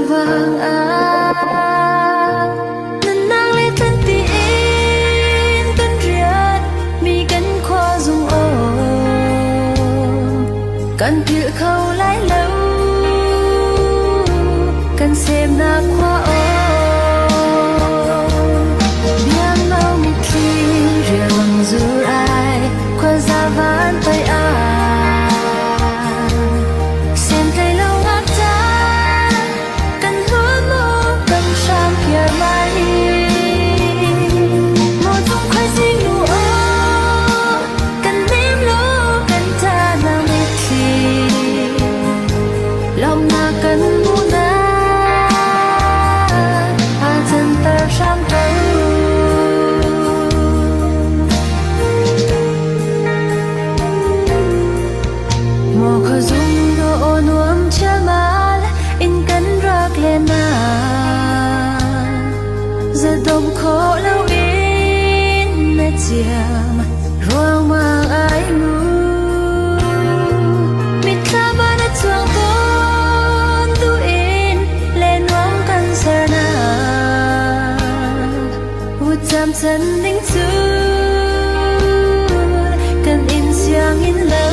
vang ah nunnak le tlan tiin kan rian mi kan khua zung aw kan philh kho lai lo kan semnak khua aw biangno mitthli rialmang zur ai khuaza van toi ah Semtlei lo ngakṭa kan hluan maw kan hram phiar mai Maw cung khuaizing nu aw kan nem law kan ṭa na mitthli lawmhnak kan hmuh na aa canter hram ko. Maw khuazung dawh nuam chialmal in kan rak len na Zadom khawh loin na ciam ruangmang ai mu Mitthlam ah na chuang tawn tu in le nuam kan ser na Wucam chan ding cu kan in sianginn lo.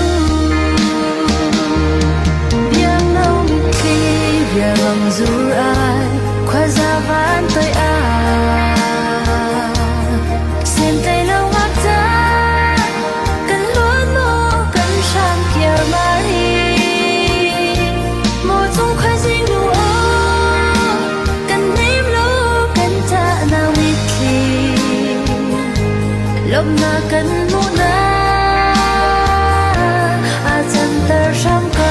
Biangno mitthli rialmang zur ai khuaza van toi ah Semtlei lo ngakta kan luan maw kan hram kiar mari Maw cung khuazing nu aw kan hnem law kan ṭahnak mitthli lawmhnak kan hmuhnak aa canter hram ko.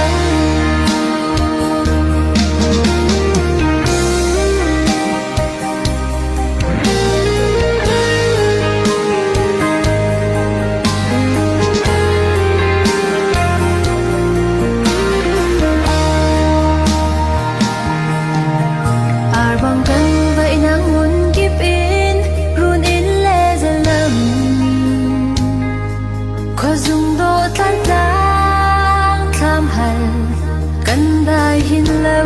Arbang kan vainang ngun kip in run in le zalam Khuazung dawh tlan tlang thlam hal kan dai hin lo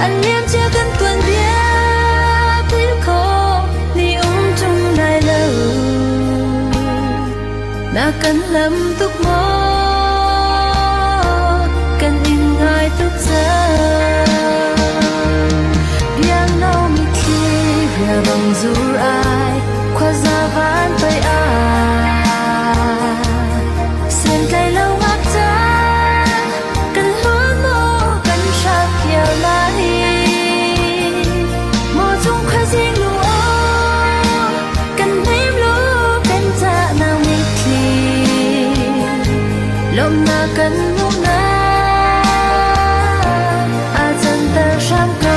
An liam cia kan tuan bia phil khawh ni um tung lai lo Na kan lam tuk maw kan in ngai tuk cang Biangno mitthli rialbang zur ai khuaza van toi ai Semtlai lo ngakca kan hluan maw kan hrak khial lai Maw cung khuazing lu aw kan hnem law kan ṭahnak mitthli lawmhnak kan hmuhnak aa canter hram ko.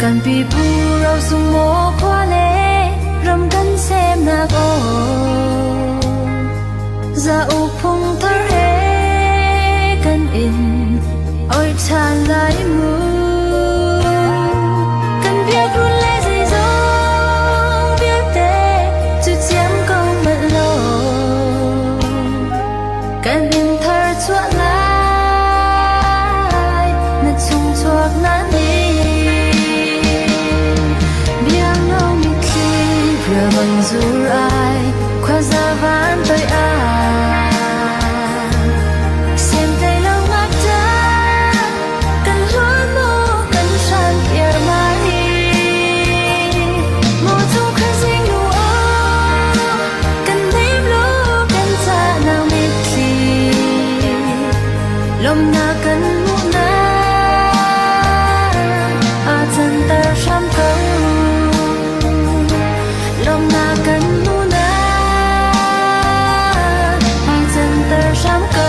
Kan pipu rosung maw khua le ram kan semnak aw Zauk phung thar he kan in oi ṭhan lai mu. Kan biakrun le zeizong vialte cu ciam ko manh law kan in thar chuah lai na chung chuak na ni. Biangno mitthli rialmang zur ai khuaza van toi ai Semtlei lo ngakṭa kan hluan maw kan hran kiar mai Maw cung khuazing nu aw kan hnem law kan cahnak mitthli lawmhnak kan hmuhnak aa canter hram ko. Lawmhnak kan hmuhnak aa canter hram ko.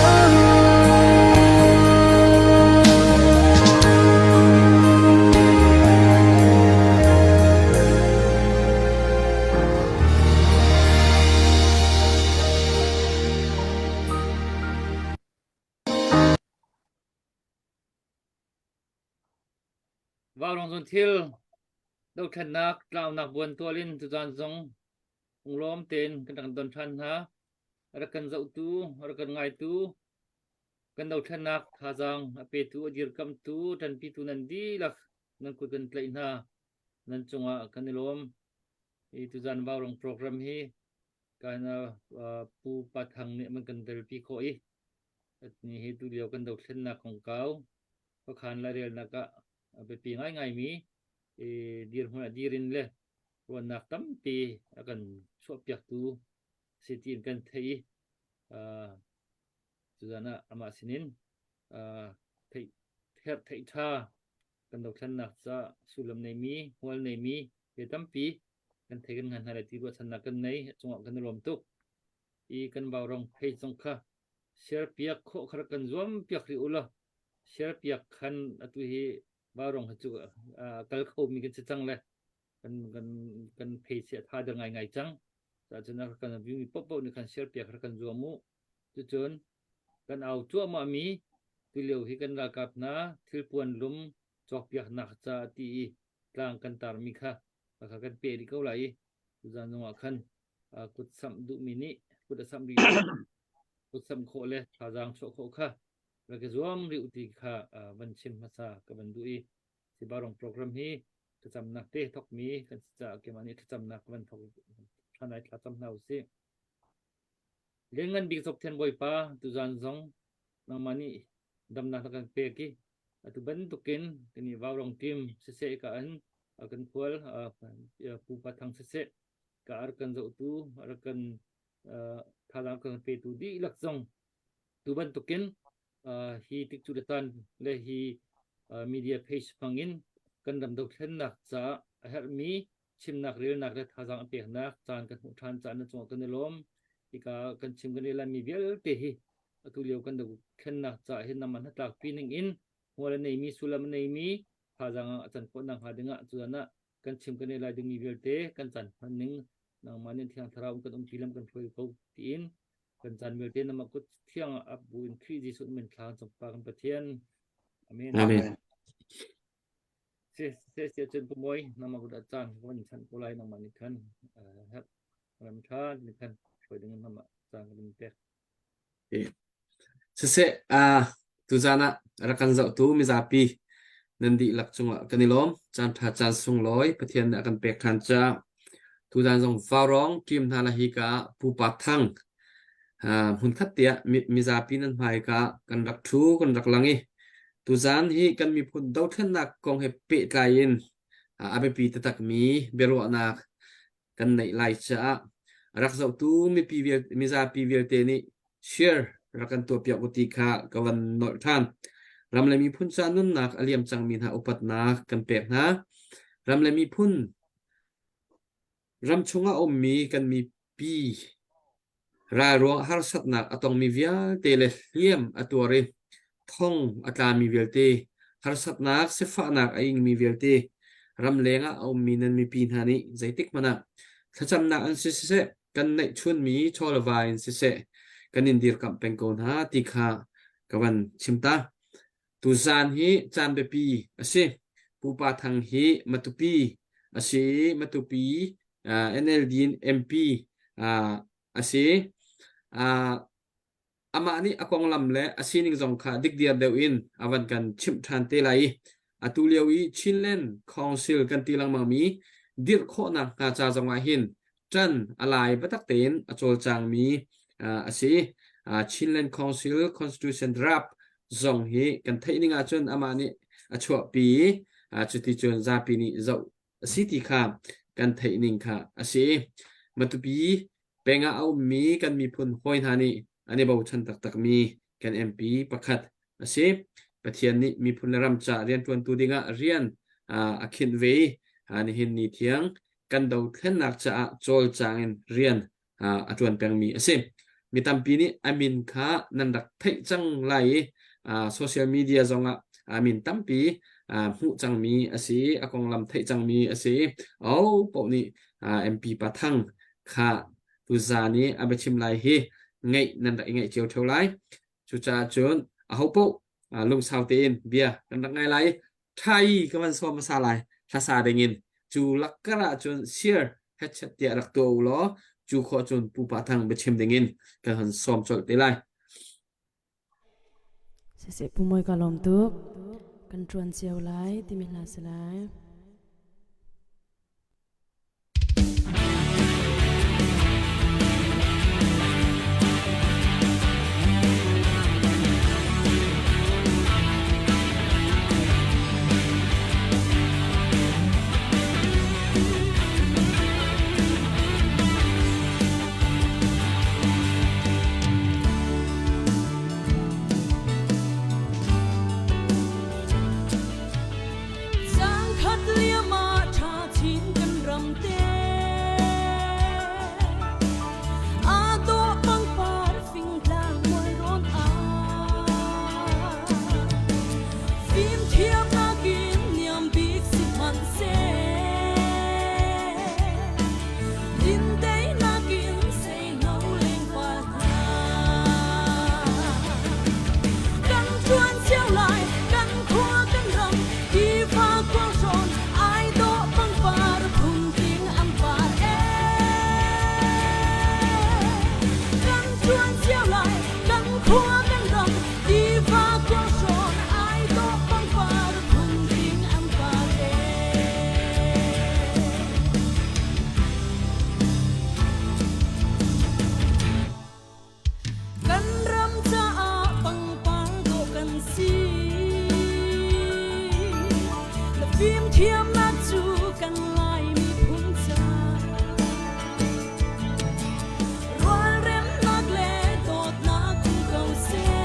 Vaurawng zun thil dothlennak tlaunak buan tual in tuzaan zong lunglawm tein kan rak don ṭhan hna. Rak kan zohtu, rak kan ngaitu, kan dothlennak thazaang a petu, a dirkamhtu, ṭanpitu nan dihlak nan kut kan tlaih hna. Nan cungah kan i lawm. Hi tuzan Vaurong program hi kan uh, Pu Pa Thang nih man kan telpi khawh i ni hi tulio kan dothlennak kongkau khuakhan lairelnak ah a biapi ngaingaimi dirhmun ah dir in le ruahnak tampi a kan chuahpiaktu si tiin kan theih i tuzan ah amah sinin theih herh theih ṭha kan dothlennak ca sullam neimi hmual neimi he tampi kan thei kan ngan hna lai ti ruahchannak kan nei cungah kan i lawm tuk i kan vaurong phei zong kha share piak khawh kha kan zuam piak rih u law share piak khan atu hi vaurong hi cu kal kho mi kan si cang le kan kan kan phei si a tha der ngai ngai cang cun a kan view mi paohpaoh nih khan share piak kha kan zuam u cucun kan au cuahmah mi tulio hi kan ralkap hna thilpuan lum cawkpiaknak ca ti i tlang kan tar mi kha kha kan pe rih ko lai i tuzan zongah khan kut samh duhmi nih kut a samh rih kut samh khawh le thazaang chuah khawh kha rak i zuam rih u ti kha van chim hmasa ka van duh i Sibarong program hi thlacamnak te thokmi kan si caah keimah nih thlacamnak van thok ṭhan ai thlacam hna usih. Lianngan bik Zopthian Bawipa tuzan zong nangmah nih damnak na kan pek i atu bantukin kan i vaurong team siseh ka an kan khual Pu Pa Thang siseh ka ar kan zohtu ar kan thazaang kan petu dihlak zong tu bantukin hi tikcu le tan le hi media page hmangin kan ram dothlennak caah a herhmi chimnak relnak le thazaang a peknak caan kan hmuh ṭhan caan na cungah kan i lawm. Hika kan chim kan rel mi vialte hi atu lio kan dothlennak caah hin nangmah hnatlakpi ning in hmual a neimi sullam a neimi thazaang a can khawh nakhnga dingah cuan ah kan chim kan rel lai dingmi vialte kan caan hman ning nangmah nih thiang thlarau kan umpi lam kan hruai ko tiin kan caan vialte namah kut thiang ah ap buin Khrih Jesuh min thla kan pa kan Pathian. Amen. Amen. Si si si cun pumawi namah kut ah caan kan chan ko lai nangmah nih khan herh ram tha nih khan hruai ding in namah caan kan pek. Siseh, uh, tuzan ah rak kan zohtu mizapi nan dihlak cungah kan i lawm. Caan ṭha caan sunglawi Pathian nih a kan pek ṭhan caah tuzan zong vaurawng ṭim hna la hi ka ah pupa thang uh, hmunkhat tiah mizapi nan hmaika kan rak ṭhu kan rak lang i tuzan hi kan miphun dothlennak kong he pehtlai in uh, a biapi taktakmi biaruahnak kan neih lai caah rak zohtu mipi vial, mizapi vialte nih share rak kan tuahpiak u ti kha ka van nolh ṭhan. Ram le miphun ca nunnak a liam cangmi hna upatnak kan pek hna. Ram le miphun ram chungah a ummi kan mipi Ral ruang harsatnak a tongmi vialte le hliam a tuar i thong a tlami vialte, harsatnak sifahnak a ingmi vialte, ramleng ah a ummi nan mipi hna nih zeitik hmanh ah thlacamnak an si siseh, kan neihchunmi chaw le va in siseh, kan in dirkamh peng ko hna ti kha ka van chim ta. Tuzaan hi caan biapi a si. Pupa Thang hi Matupi a si i Matupi NLD in MP a si. Amah nih a konglam le a sining zong kha dikdiar deuh in a van kan chimh ṭhan te lai i atu lio i Chinland Council kan ti lengmangmi dirh khawhnak hnga ca zong ah hin ṭan a lai biatak tein a cawlcangmi a si. Chinland Council Constitution Draft zong hi kan theih ning ahcun amah nih a chuahpi i cuticun zapi nih zoh a si ti kha kan theih ning kha a si. Matupi peng ah a ummi kan miphun hawi hna nih an i bochan taktakmi kan MP pakhat a si. Pathian nih miphun le ram ca rianṭuantu dingah rian a khinh ve i nihin ni thiang kan dothlennak caah cawlcang in rian a ṭuan pengmi a si. Mi tampi nih a min kha nan rak theih cang lai i social media zongah a min tampi hmuh cangmi a si, a konglam theih cangmi a si. Aho paoh nih MP Pathang kha tuzaan i a biachim lai hi ngaih nan rak i ngaih cio ṭheo lai. Cucaah cun ahopaoh lungsau tein bia kan rak ngai lai i ṭhai ka van sawm hmasa lai hlasa dingin cu lakkar ah cun share headset tiah rak tuah u law. Cu khawh cun Pu Pa Thang biachim dingin kan han sawm colh te lai. Siseh Pu Mawi ka lawm tuk. Kan ṭuan cio lai timi hla si lai. Zangkhat liam ah ṭha chin kan ram te. Aa dawh pangpar fingtlang mualrawn ah. Fimthiamnak in niam bik si hmanhseh. Dindeinak in seino lengpal hna. Kan ṭuan cio lai, kan khua kan ram, tiva khualhrawn, ai dawh pangpar phunking an par ee. Kan ṭuan cio lai, kan khua kan ram, tiva khualhrawn, ai dawh pangpar phunking an par ee. Kan ram caah pangpar dawh kan si. Na fimthiamnak cu kan Lai miphun ca. Rualremnak le dawtnak um ko seh.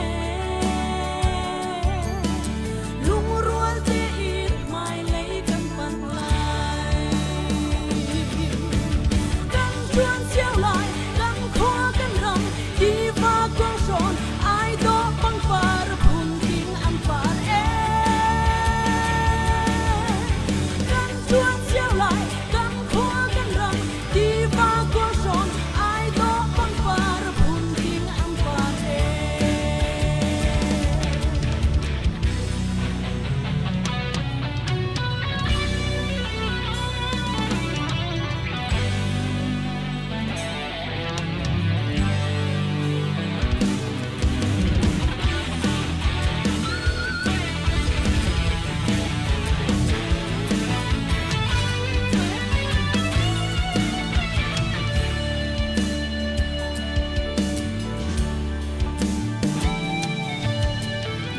Lungrual tein hmailei kan panh lai. Kan ṭuan cio lai, kan khua kan ram, tiva kuanghrawn, ai dawh pangpar phunking an par ee. Kan ṭuan cio lai, kan khua kan ram, tiva kuanghrawn, ai dawh pangpar phunking an par ee.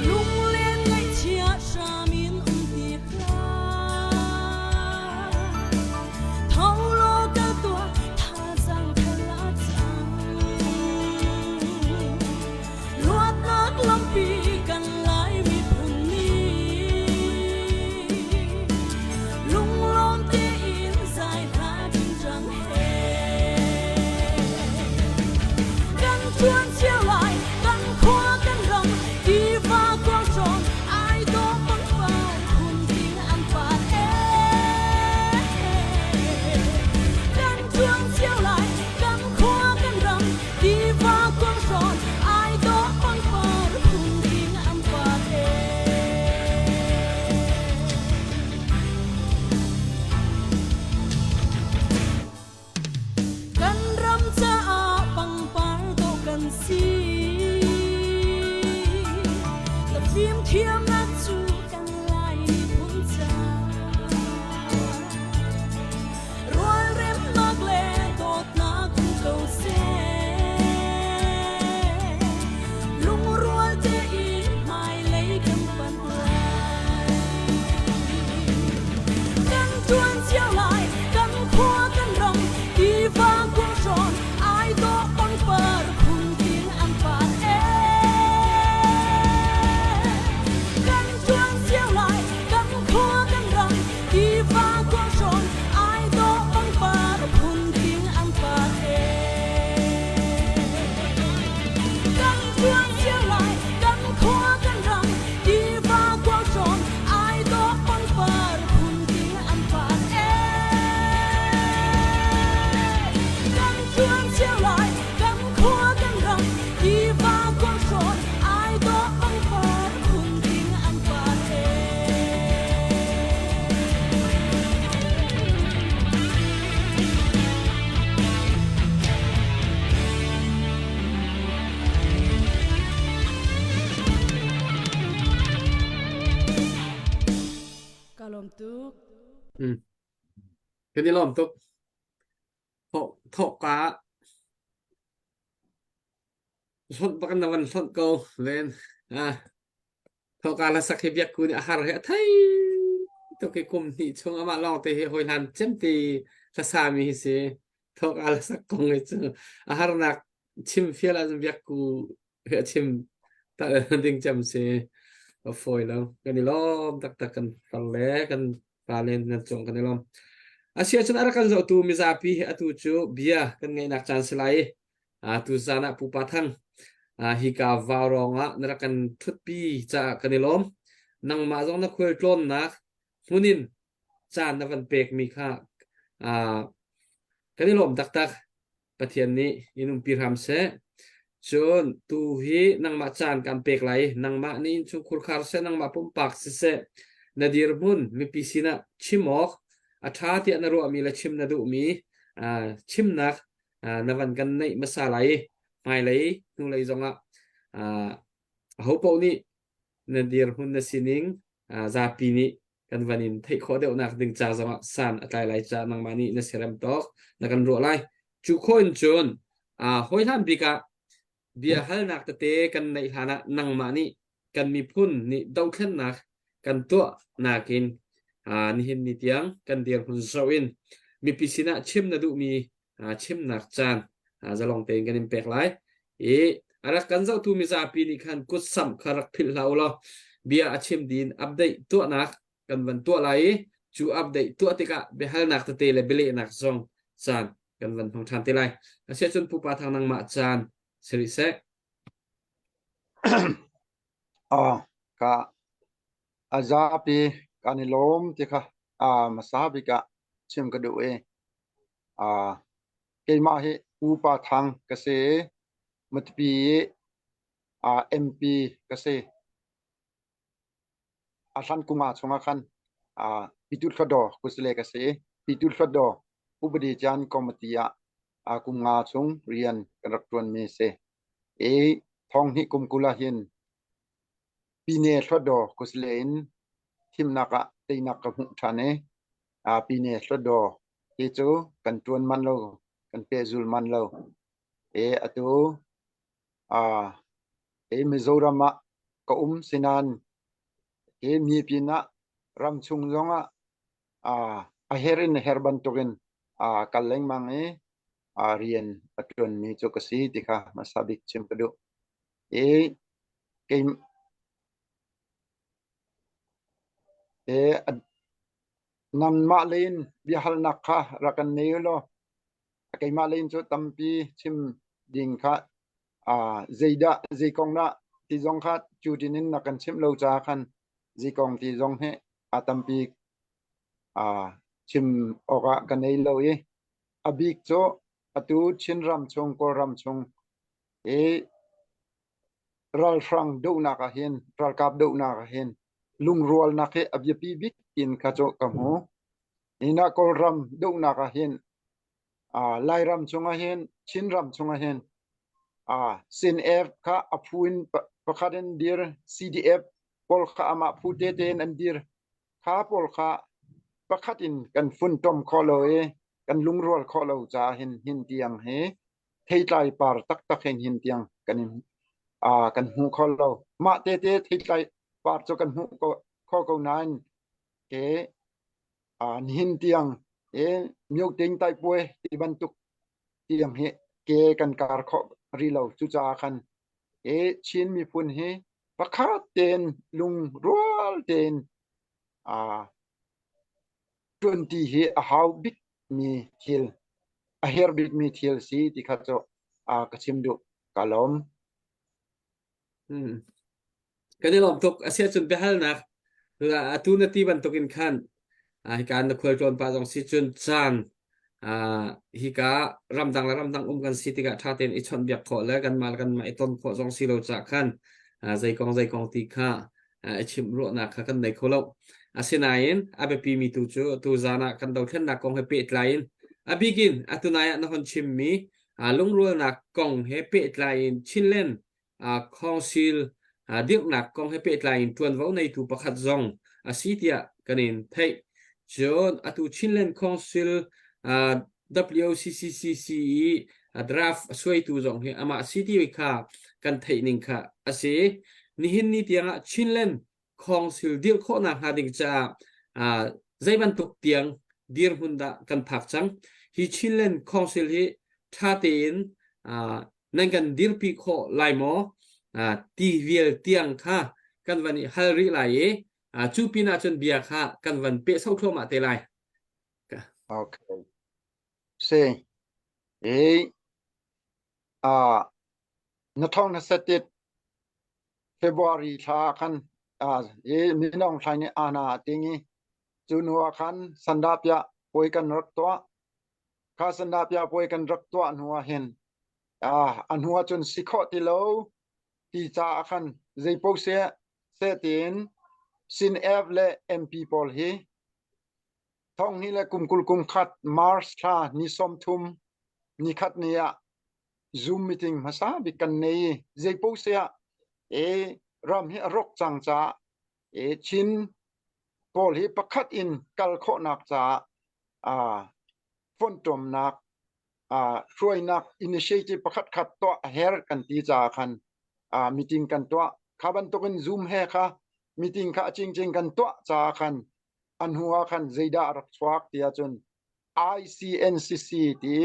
Lunglen ngaihchia hram in um ti hlah. Tho law kal tuah thazaang thar a cang. Luatnak lampi kan Lai miphun nih lunglawm tein zai hla ṭingṭang he. Kan ṭuan cio lai, kan khua kan ram, tiva khualhrawn, ai dawh pangpar phunking an par ee. Kan ṭuan cio lai, kan khua kan ram, tiva khualhrawn, ai dawh pangpar phunking an par ee. Kan ram caah pangpar dawh kan si. Na fimthiamnak cu kan Lai miphun ca. Rualremnak le dawtnak um ko seh. Lungrual tein hmailei kan panh lai. Kan ṭuan cio lai, kan khua kan ram, tiva khuahrawn, ai dawh pangpar phunking an par ee. Mm. Kan i lawm tuk. Thawh thawhka hlonh bak na van hlonh ko len. Ah thawhka la sak hi biak ku nih a har hi a thei tuk i kum hnih chung amah lawng te hi hawi hlan cem ti hlasa mi hi si. Thawhka la sak kong hi cu a harnak chim fial ahcun biak ku a chim ding cem si a fawi lo kan i lawm taktak kan far le kan pa le nan cung kan i lawm asia cun a rak kan zohtu mizapi hi atu cu bia kan ngeihnak caan si lai a tu zan ah pupa thang hika vaurawng ah na rak kan thutpi caah kan i lawm nangmah zong na khual tlawnnak hmunin caan na van pekmi kha kan i lawm taktak Pathian nih in umpi hram seh. Cun tu hi nangmah caan kan pek lai. Nangmah nih innchungkhur khar seh, nangmah pumpak siseh, na dirhmun mipi sinah chim awk a ṭha tiah na ruahmi le chim na duhmi chimnak na van kan neih hmasa lai. Hmailei hnulei zongah ahopaoh nih na dirhmun na sining zapi nih kan van in theih khawh deuhnak ding ca zongah san a tlai lai ca nangmah nih na siarem tawk na kan ruah lai. Cu khawh in cun hawi hlan bik ah bia halnak tete kan neih hlan ah nangmah nih kan miphun nih dothlennak kan tuah nakin nihin ni tiang kan dirhmun zoh in mipi sinah chim na duhmi chimnak caan zalong tein kan in pek lai i a rak kan zohtu mizapi nih khan kutsamh kha rak philh hlah u law bia a chim din update tuahnak kan van tuah lai i cu update tuah tikah biahalnak tete le bialehnak zong caan kan van hmang ṭhan te lai asiahcun pupa thang nangmah caan si rih seh Ah, ka a zapi kan i lawm ti kha hmasa bik ah chim ka duh i keimah hi Upa Thang ka si i Matupi i MP ka si. A hlan kum ah chungah khan Pyitut Hluttaw Kusale ka si i Pyitut Hluttaw Upadi Caan Committee ah kum nga chung rian kan rak ṭuanmi a si. I thong hnih kum 20 ah hin Pyine Hluttaw Kusale in thimnak ah teinak ka hmuh ṭhan i Pyine Hluttaw hi cu kan ṭuan manh lo, kan pehzul manh lo. I atu hi Mizoram ah ka um sinain hi mi pinah ramchung zongah a her in a her bantukin kal lengmang i rian a ṭuanmi cu ka si ti kha hmasa bik chim ka duh. I kei Nanmah lei in biahalnak kha rak kan nei u law keimah lei in cu tampi chim ding kha zeidah zei kong dah ti zong kha cu tin in na kan chimh lo caah khan zei kong ti zong hi a tampi chim awkah ka nei lo i a bik cu atu Chinram chung Kawlram chung i ralhrang dohnak ah hin ralkap dohnak ah hin lungrualnak hi a biapi bik in kha cu ka hmu. Ina Kawlram dohnak ah hin Lairam chungah hin Chinram chungah hin CNF kha a phu in pakhat in dir CDF pawl kha amah phu tete in an dir kha pawl kha pakhat in kan funtom khawh lo i kan lungrual khawh lo caah hin hin tiang hi theitlai par taktak hin hin tiang kan in kan hmu kho lo. Mah tete theitlai par cu kan hmuh kho ko nain ke nihin tiang e myoting taipuai ti bantuk tiang hi ke kan kar khawh rih lo. Cucaah khan e Chin miphun hi pakhat tein lungrual tein ṭuanti hi a hau bikmi thil, a herh bikmi thil si ti kha cu ka chim duh. Ka lawm. Hmm. Kan i lawm tuk. Asiahcun biahalnak atu na ti bantukin khan hika na khualtlawn pa zong si cun caan hika ramdang le ramdang um kan si tikah ṭha tein i chawnhbiak khawh le kanmah le kanmah i ton khawh zong si lo caah khan zei kong zei kong ti kha i chimh ruahnak kha kan nei kho lo. Asinain a biapimi tu cu tuzaan ah kan dothlennak kong he pehtlai in a bikin atunai ah na hon chimmi lungrualnak kong he pehtlai in Chinland Council dirhnak kong he pehtlai in ṭuanvo neitu pakhat zong a si tiah kan in theih. Cun atu Chinland Council uh, WCCCC i draft suaitu zong hi amah si ti kha kan theih ning kha a si. Nihin ni tiangah Chinland Council dirh khawhnak hnga ding caah uh, zei bantuk tiang dirhmun dah kan phak cang. Hi Chinland Council hi ṭha tein uh, nan kan dirpi khawh lai maw uh, ti vial tiang kha kan van i hal rih lai i uh, cu pin ah cun bia kha kan van peh sau thluahmah te lai. Okay. Si. E uh, na thong na setit February thla khan uh, i minong thlai nih ana tingi cu nu ah khan sandapia puai kan rak tuah kha sandapia puai kan rak tuah hnu ah hin uh, a hnu ah cun si khawh ti lo ti caah khan zeipaoh seh seh tiin Sin F le MP pawl hi thong hnih le kum 20 kum khat March thla ni 30 ni khat ni ah Zoom meeting hmasa bik kan nei i zeipaoh seh ah e ram hi a rawk cang caah e Chin pawl hi pakhat in kal khawhnak caah aa fontomnak uh, hruainak initiative pakhat khat tuah a her kan ti caah khan uh, meeting kan tuah. Kha bantukin Zoom he kha meeting kha a cingcing kan tuah caah khan an hnu ah khan zeidah a rak chuak ti ahcun ICNCC ti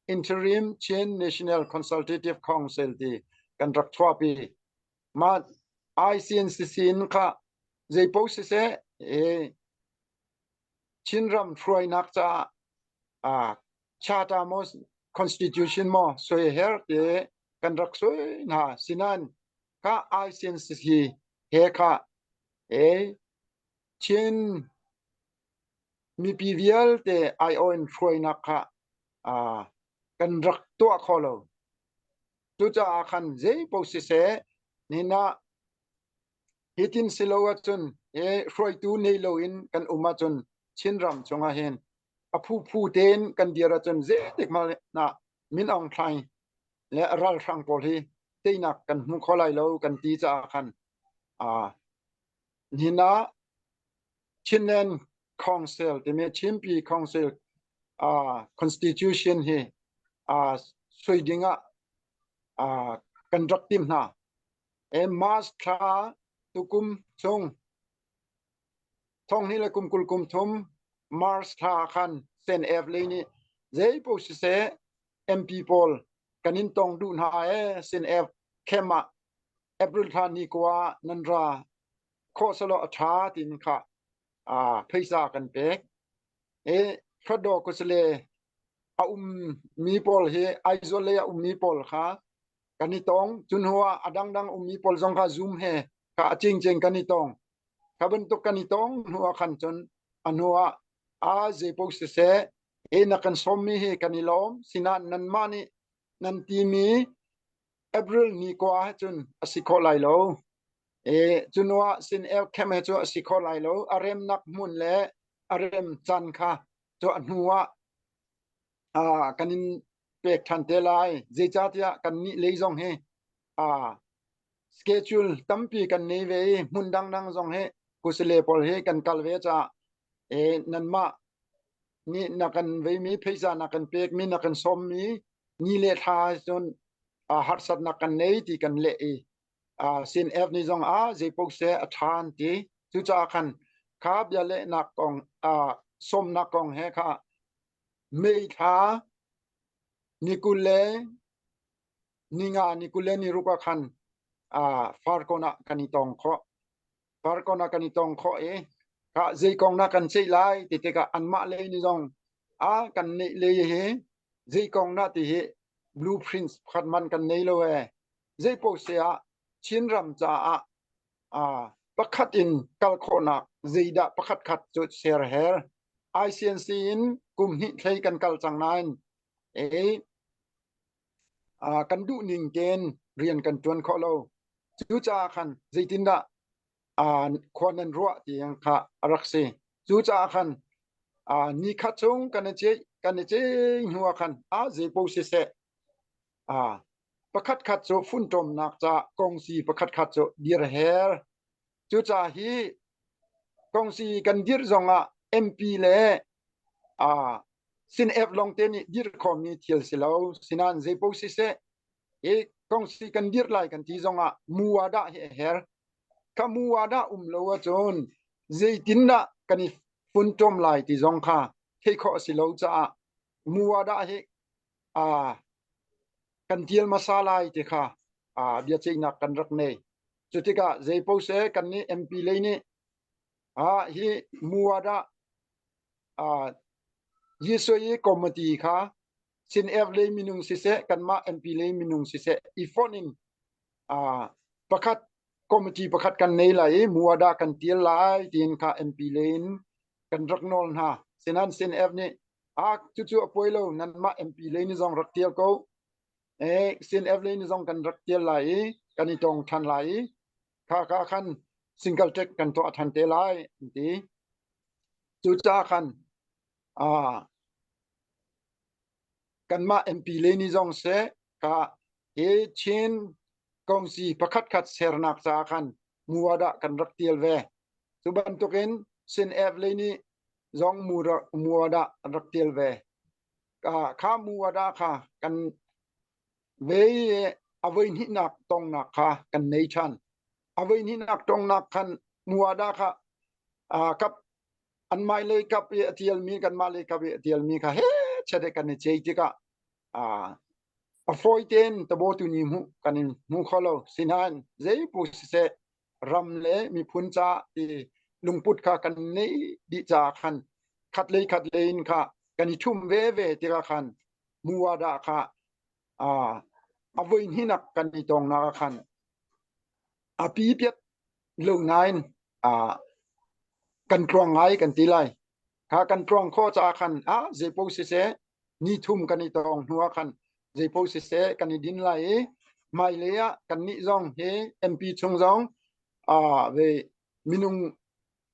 Interim Chin National Consultative Council ti kan rak chuahpi. Mah ICNCC in kha zeipaoh siseh eh, Chinram hruainak caah uh, charter maw constitution maw soi her te kan rak soi hna sinan ka ICNCC he kha e Chin mipi vialte aiawh in hruainak kha uh, kan rak tuah kho lo cucaah khan zei paoh siseh nina Hitin si lo ahcun he hruaitu nei loin kan um ahcun Chinram chungah hin a phuphu tein kan dir ahcun zeitik hmanh ah Min Aung Hlaing le a ralhrang pawl hi teinak kan hmu kho lai lo kan ti caah khan uh, nihin ah Chinland Council timi Chinpi Council uh, Constitution hi uh, sui ding ah uh, kan rak tim hna. E March thla tukum chung thonghnih le kum 20 kum thum March thla khan Sen F lei nih zeipaoh siseh MP pawl kan in tong duh hna e Sen F camp ah April thla ni kua nan ra khawh selaw a ṭha tiin kha phaisa kan pek. E Hluttaw kusale a um mi pawl hi Aizawl lei a ummi pawl kha kan i tong cu hnu ah a dangdang ummi pawl zong kha zoom he kha a cingcing kan i tong kha bantuk kan i tong hnu ah khan cun a hnu ah a zeipaoh siseh he na kan sawmmi hi kan i lawm sinain nanmah nih nan timi April ni kwa ah cun a si khawh lai lo e cu hnu ah sin el khem he cu a si khawh lai lo a remnak hmun le a rem caan kha cu a hnu ah uh, kan in pek ṭhan te lai. Zeicahtiah kannih lei zong hi uh, schedule tampi kan nei ve i hmun dangdang zong hi kusale pawl hi kan kal ve caah e nanmah nih na kan veimi phaisa na kan pekmi na kan sawmmi ni le thla cun uh, harsatnak kan nei ti kan leh i uh, sin F ni zong ah zeipaoh seh a ṭhan ti cucaah khan kha bia lehnak kong uh, sawmnak kong he kha May thla ni 20 le ni nga ni 20 le ni ruk ah khan uh, Farkawn ah kan i tong khawh. Farkawn ah kan i tong khawh i ka zei kong na kan ceih lai ti tikah anmah lei ni zong a kan neih lei hi zei kong na ti hi blueprints pakhat man kan nei lo e zei paoh se ah Chinram caah uh, pakhat in kal khawhnak zeidah pakhat khat cu ser her ICNC in kum hnih thlei kan kal cang nain e uh, kan duh ning tein rian kan tuan khawh lo cucaah khan zeitindah uh, khua nan ruah ti kha a rak si cucaah khan uh, ni khat chung kan i ceih kan i ceih hnu ah khan a zeipo siseh uh, pakhat khat cu funṭawmnak ca kongsi pakhat khat cu dir her. Cucaah hi kongsi kan dirh zongah MP le sin F lawng te nih dir khomi thil si lo. Sinan zeipo siseh hi kongsi kan dir lai kan ti zongah muwada hi a her. Kha muwada um lo ahcun zeitindah kan i funtom lai ti zong kha theih khawh a si lo caah muwada hi kan tial hmasa lai ti kha biaceihnak kan rak nei. Cu tikah zeipo seh kan nih MP lei nih hi muwada Yisui committee kha sin F lei minung siseh kanmah MP lei minung siseh i fonh in pakhat committee pakhat kan nei lai i muada kan tial lai tiin kha MP lei in kan rak nawl hna. Sinan sin F nih a cucu a puai lo nanmah MP lei ni zong rak tial ko eh sin F lei ni zong kan rak tial lai i kan i tong than lai i kha kha khan single track kan tuah than te lai an ti. Cucaah khan kanmah MP le nih zong seh ka hi Chin kongsi pakhat khat sernak caah khan muadah kan rak tial ve. Cu bantukin Sin F le nih zong muadah an rak tial ve. Kha muadah kha kan ve i a voi hnihnak tongnak kha kan nei ṭhan. A voi hnihnak tongnak khan muadah kha kap anmai lei kap i a tialmi kanmah lei kap i a tialmi kha he chet kan i cei tikah a fawi tein tabo tu ni hmuh kan in hmu kho lo sinain zeipu siseh ram le miphun ca ti lungput kha kan nei dih caah khan khat lei khat lei in kha kan i thum ve ve tikah khan muwada kha a voi hninak kan i tongnak khan a pi piat lo nain kan tluang ngai kan ti lai. Kha kan tluang khawh caah khan a zeipaoh siseh ni thum kan i tong hnu ah khan zeipaoh siseh kan i din lai i hmailei ah kannih zong hi MP chung zong ve minung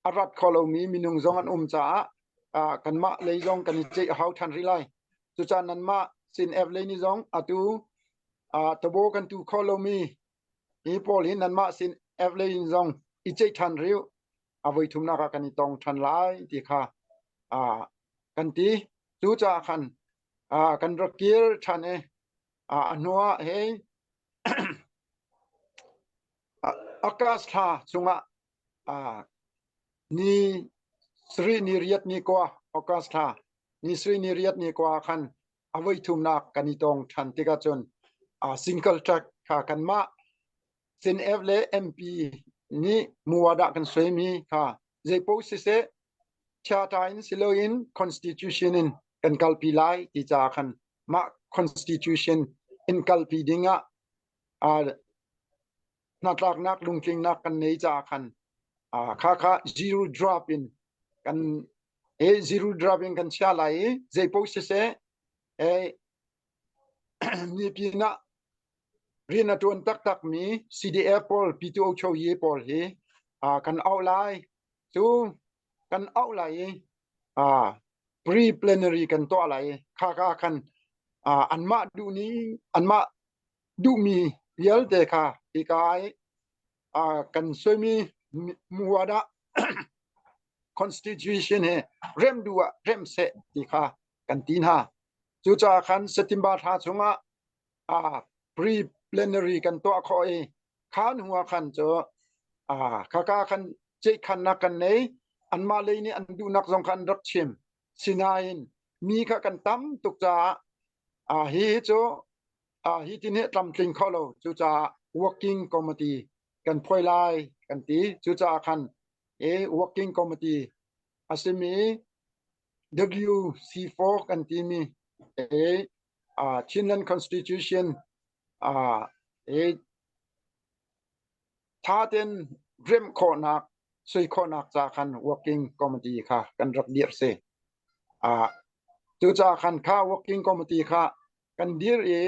a rat kho lomi minung zong an um caah kanmah lei zong kan i ceih a hau ṭhan rih lai. Cucaah nanmah sin F lei ni zong atu tabo kan tu kho lomi Hi pawl hi nanmah sin Evelyn zong i ceih ṭhan rih a voi thumnak ah kan i tong ṭhan lai ti kha kan ti. Cucaah khan kan rak kir ṭhan i a hnuah hei August thla chungah ni sarih ni riat ni kua August thla ni sarih ni riat ni kua khan a voi thumnak kan i tong ṭhan tikah cun single track kha kanmah CNF le MP nih muadah kan suaimi kha zeipaoh siseh charter in siloin constitution in kan kalpi lai ti caah khan mah constitution in kalpi dingah hnatlaknak lungtlingnak kan nei caah khan kha kha zero drop in kan e zero drop in kan chia lai i zeipaoh siseh e mipi ah rian a ṭuan taktak mi CDF pawl P2O Choyi pawl hi kan auh lai cu kan auh lai i pre plenary kan tuah lai i kha ka khan anmah duh ni anmah duhmi vialte kha hika i kan suaimi muadah constitution he rem duh ah rem seh ti kha kan ti hna. Cucaah khan September thla chungah pre-plenary kan tuah khawh i khan hnu ah khan cu khaka khan ceihkhannak kan nei anmah lei nih an duhnak zong kha an rak chim. Sinain mi kha kan tam tuk caah hi hi cu hi tin hi tlamtling kho lo cucaah working committee kan phuai lai kan ti cucaah khan e working committee a simi WC4 kan timi e Chinland Constitution e tha ten remh khawhnak sui khawhnak ca khan working committee kha kan rak dirh si cucaah khan kha working committee kha kan dir i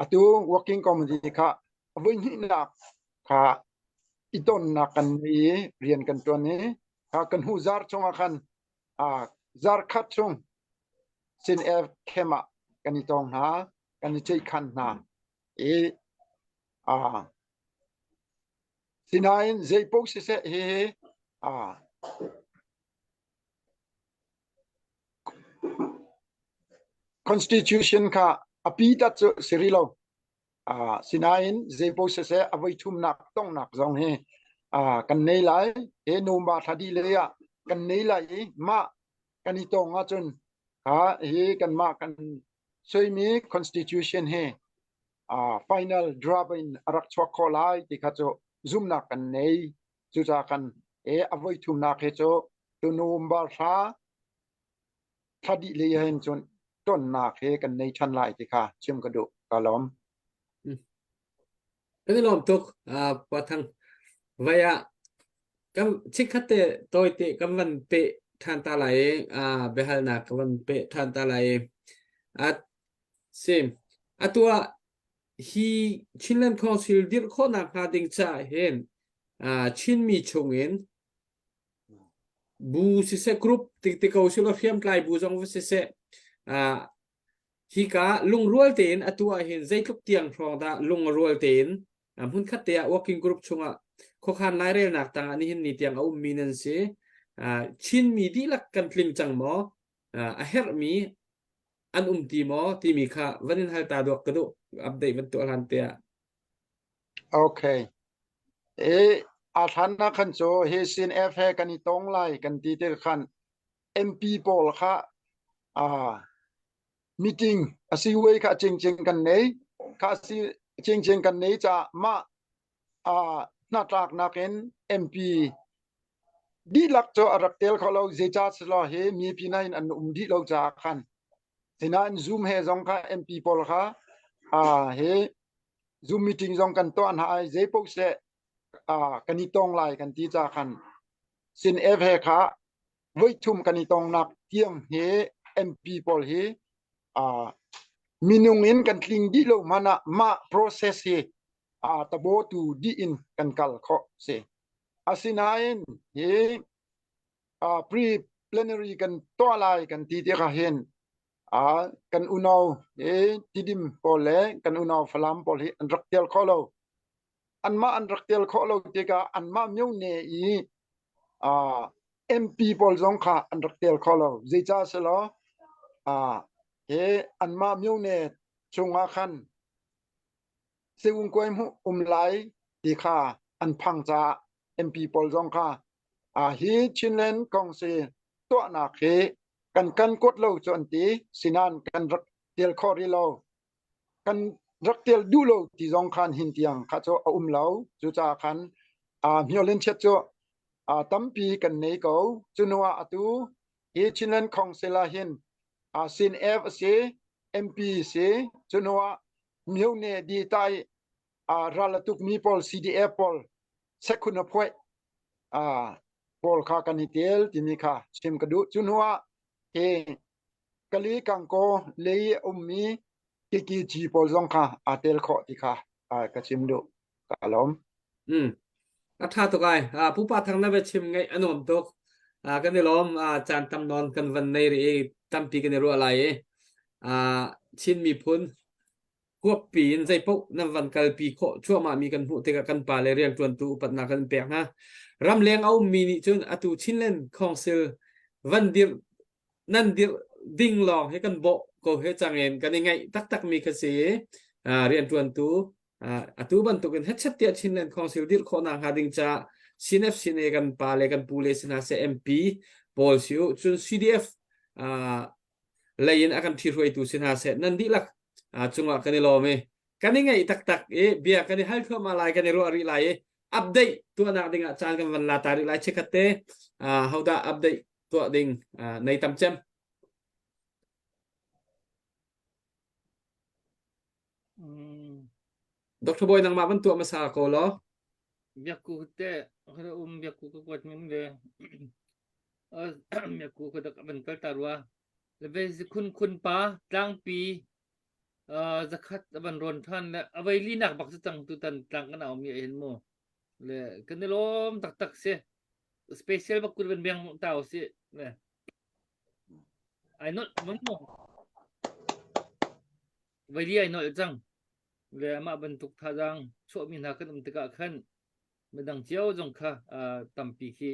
atu working committee kha voi hnihnak kha i tonnak kan ngei i rian kan tuan i kha kan hnu zar chungah khan zar khat chung sin camp ah kan i tong hna kan i ceihkhan hna i sinain zeipaoh siseh hihi. Constitution kha a pi tat cu si rih lo. Uh, sinain zeipo siseh a voi thumnak tongnak zong hi uh, kan nei lai. He November thla dih lei ah kan nei lai i mah kan i tong ahcun kha hi kanmah kan suimi constitution hi uh, final draft in a rak chuak khawh lai ti kha cu zumnak kan nei. Cucaah kan e a voi thumnak hi cu tu November thla thla dih lei hin cun tonnak he kan nei ṭhan lai ti kha chim ka duh. Ka lawm. Kan i lawm tuk. Uh, Pa Thang. Vai ah kan chikkhat te tawi te kan van pe ṭhan ta lai i uh, biahalnak ka van pe ṭhan ta lai i uh, sim atu ah hi Chinland Council dirh khawhnak hnga ding caah hin uh, Chinmi chungin Bu siseh group ti ti ko sila hriamtlai bu zong va siseh uh, hika lungrual tein atu ah hin zeitluk tiang hrawng dah lungrual tein uh, hmunkhat te ah working group chungah khuakhan lairelnak tangah nihin ni tiang a ummi nan si uh, Chinmi dihlak kan tling cang maw uh, a herhmi an um ti maw timi kha van in hal ta duak ka duh update van tuah hlan te ah Okay. E a hlan na khan cu hi CNF he kan i tong lai kan ti te khan MP pawl kha ah meeting a si way kha chingching kan nei kha si chingching kan nei ca ma a hnatlaknak in MP dihlak cu a rak tel kho lo zeicah silo hi mipi na in an um dih lo caah khan sinain Zoom he zong kha MP pawl kha ah hi Zoom meeting zong kan tuah hna ai zei paoh seh kan i tong lai kan ti ca khan sin ev he kha voithum kan i tongnak tiang hi MP pawl hi minung in kan tling dih lo hmanh ah mah process hi tabo tu dih in kan kal khawh si. Asinain hi pre plenary kan tuah lai kan ti tikah hin kan unau hi Tidim pawl le kan unau Falam pawl hi an rak tel kho lo. Anmah an rak tel khawh lo tikah anmah myone i MP pawl zong kha an rak tel kho lo. Zeicah selaw hi anmah myone chungah khan Seungkuai hmuh um lai ti kha an phang caah MP pawl zong kha hi Chinland Council tuahnak hi kan kan kuat lo cu an ti sinan kan rak tel khawh rih lo kan rak tel duh lo ti zong khan hin tiang kha cu a um lo cucaah khan Myolen Chet cu tampi kan nei ko cu hnu ah atu hi Chinland Council ah hin Sin F a si MP si cu hnu ah Myone di tai ral a tukmi pawl CDF pawl sekhun a phuai pawl kha kan i tel timi kha chim ka duh. Cu hnu ah hi Kali Kangkaw lei a ummi KKG pawl zong kha aa tel khawh ti kha ka chim duh. Ka lawm. Mm. A ṭha tuk ai. Pupa thang na va chim ngaih a nuam tuk. Kan i lawm. Caan tam nawn kan van nei rih i tampi kan i ruah lai i Chin miphun huappi in zeipaoh nan van kalpi khawh cuahmahmi kan hmuh tikah kan pa le rianṭuantu upatnak kan pek hna. Ramleng a ummi nih cun atu Chinland Council van dirh nan dirh ding lawng hi kan bawh ko he cangin kan i ngaih taktakmi kha si i rianṭuantu atu bantukin hetchet tiah Chinland Council dirh khawhnak hnga ding caah CNF CNA kan pa le kan pu le si hna seh MP pawl si u cun CDF lei in a kan ṭhihruaitu si hna seh nan dihlak cungah kan i lawm i kan i ngaih taktak i bia kan i hal thluahmah lai kan i ruah rih lai i update tuahnak dingah caan kan van la ta rih lai chikkhat te hodah update tuah ding nei tam cem Dr. Boy nangmah van tuah hmasa ko law Biakku te um biakku ka kuat min ve biakku ka dak van kal ta rua le khun khun pa tlangpi zakhat van ron than le avei li nak bak cang tu tan tlang kan au mi hin mu le kan i lawm taktak si special bak kun van beng tau si le ai nol mun mu vei li ai nol cang le amah bantuk thazaang chuahmi hna kan um tikah khan midang cio zong kha tampi khi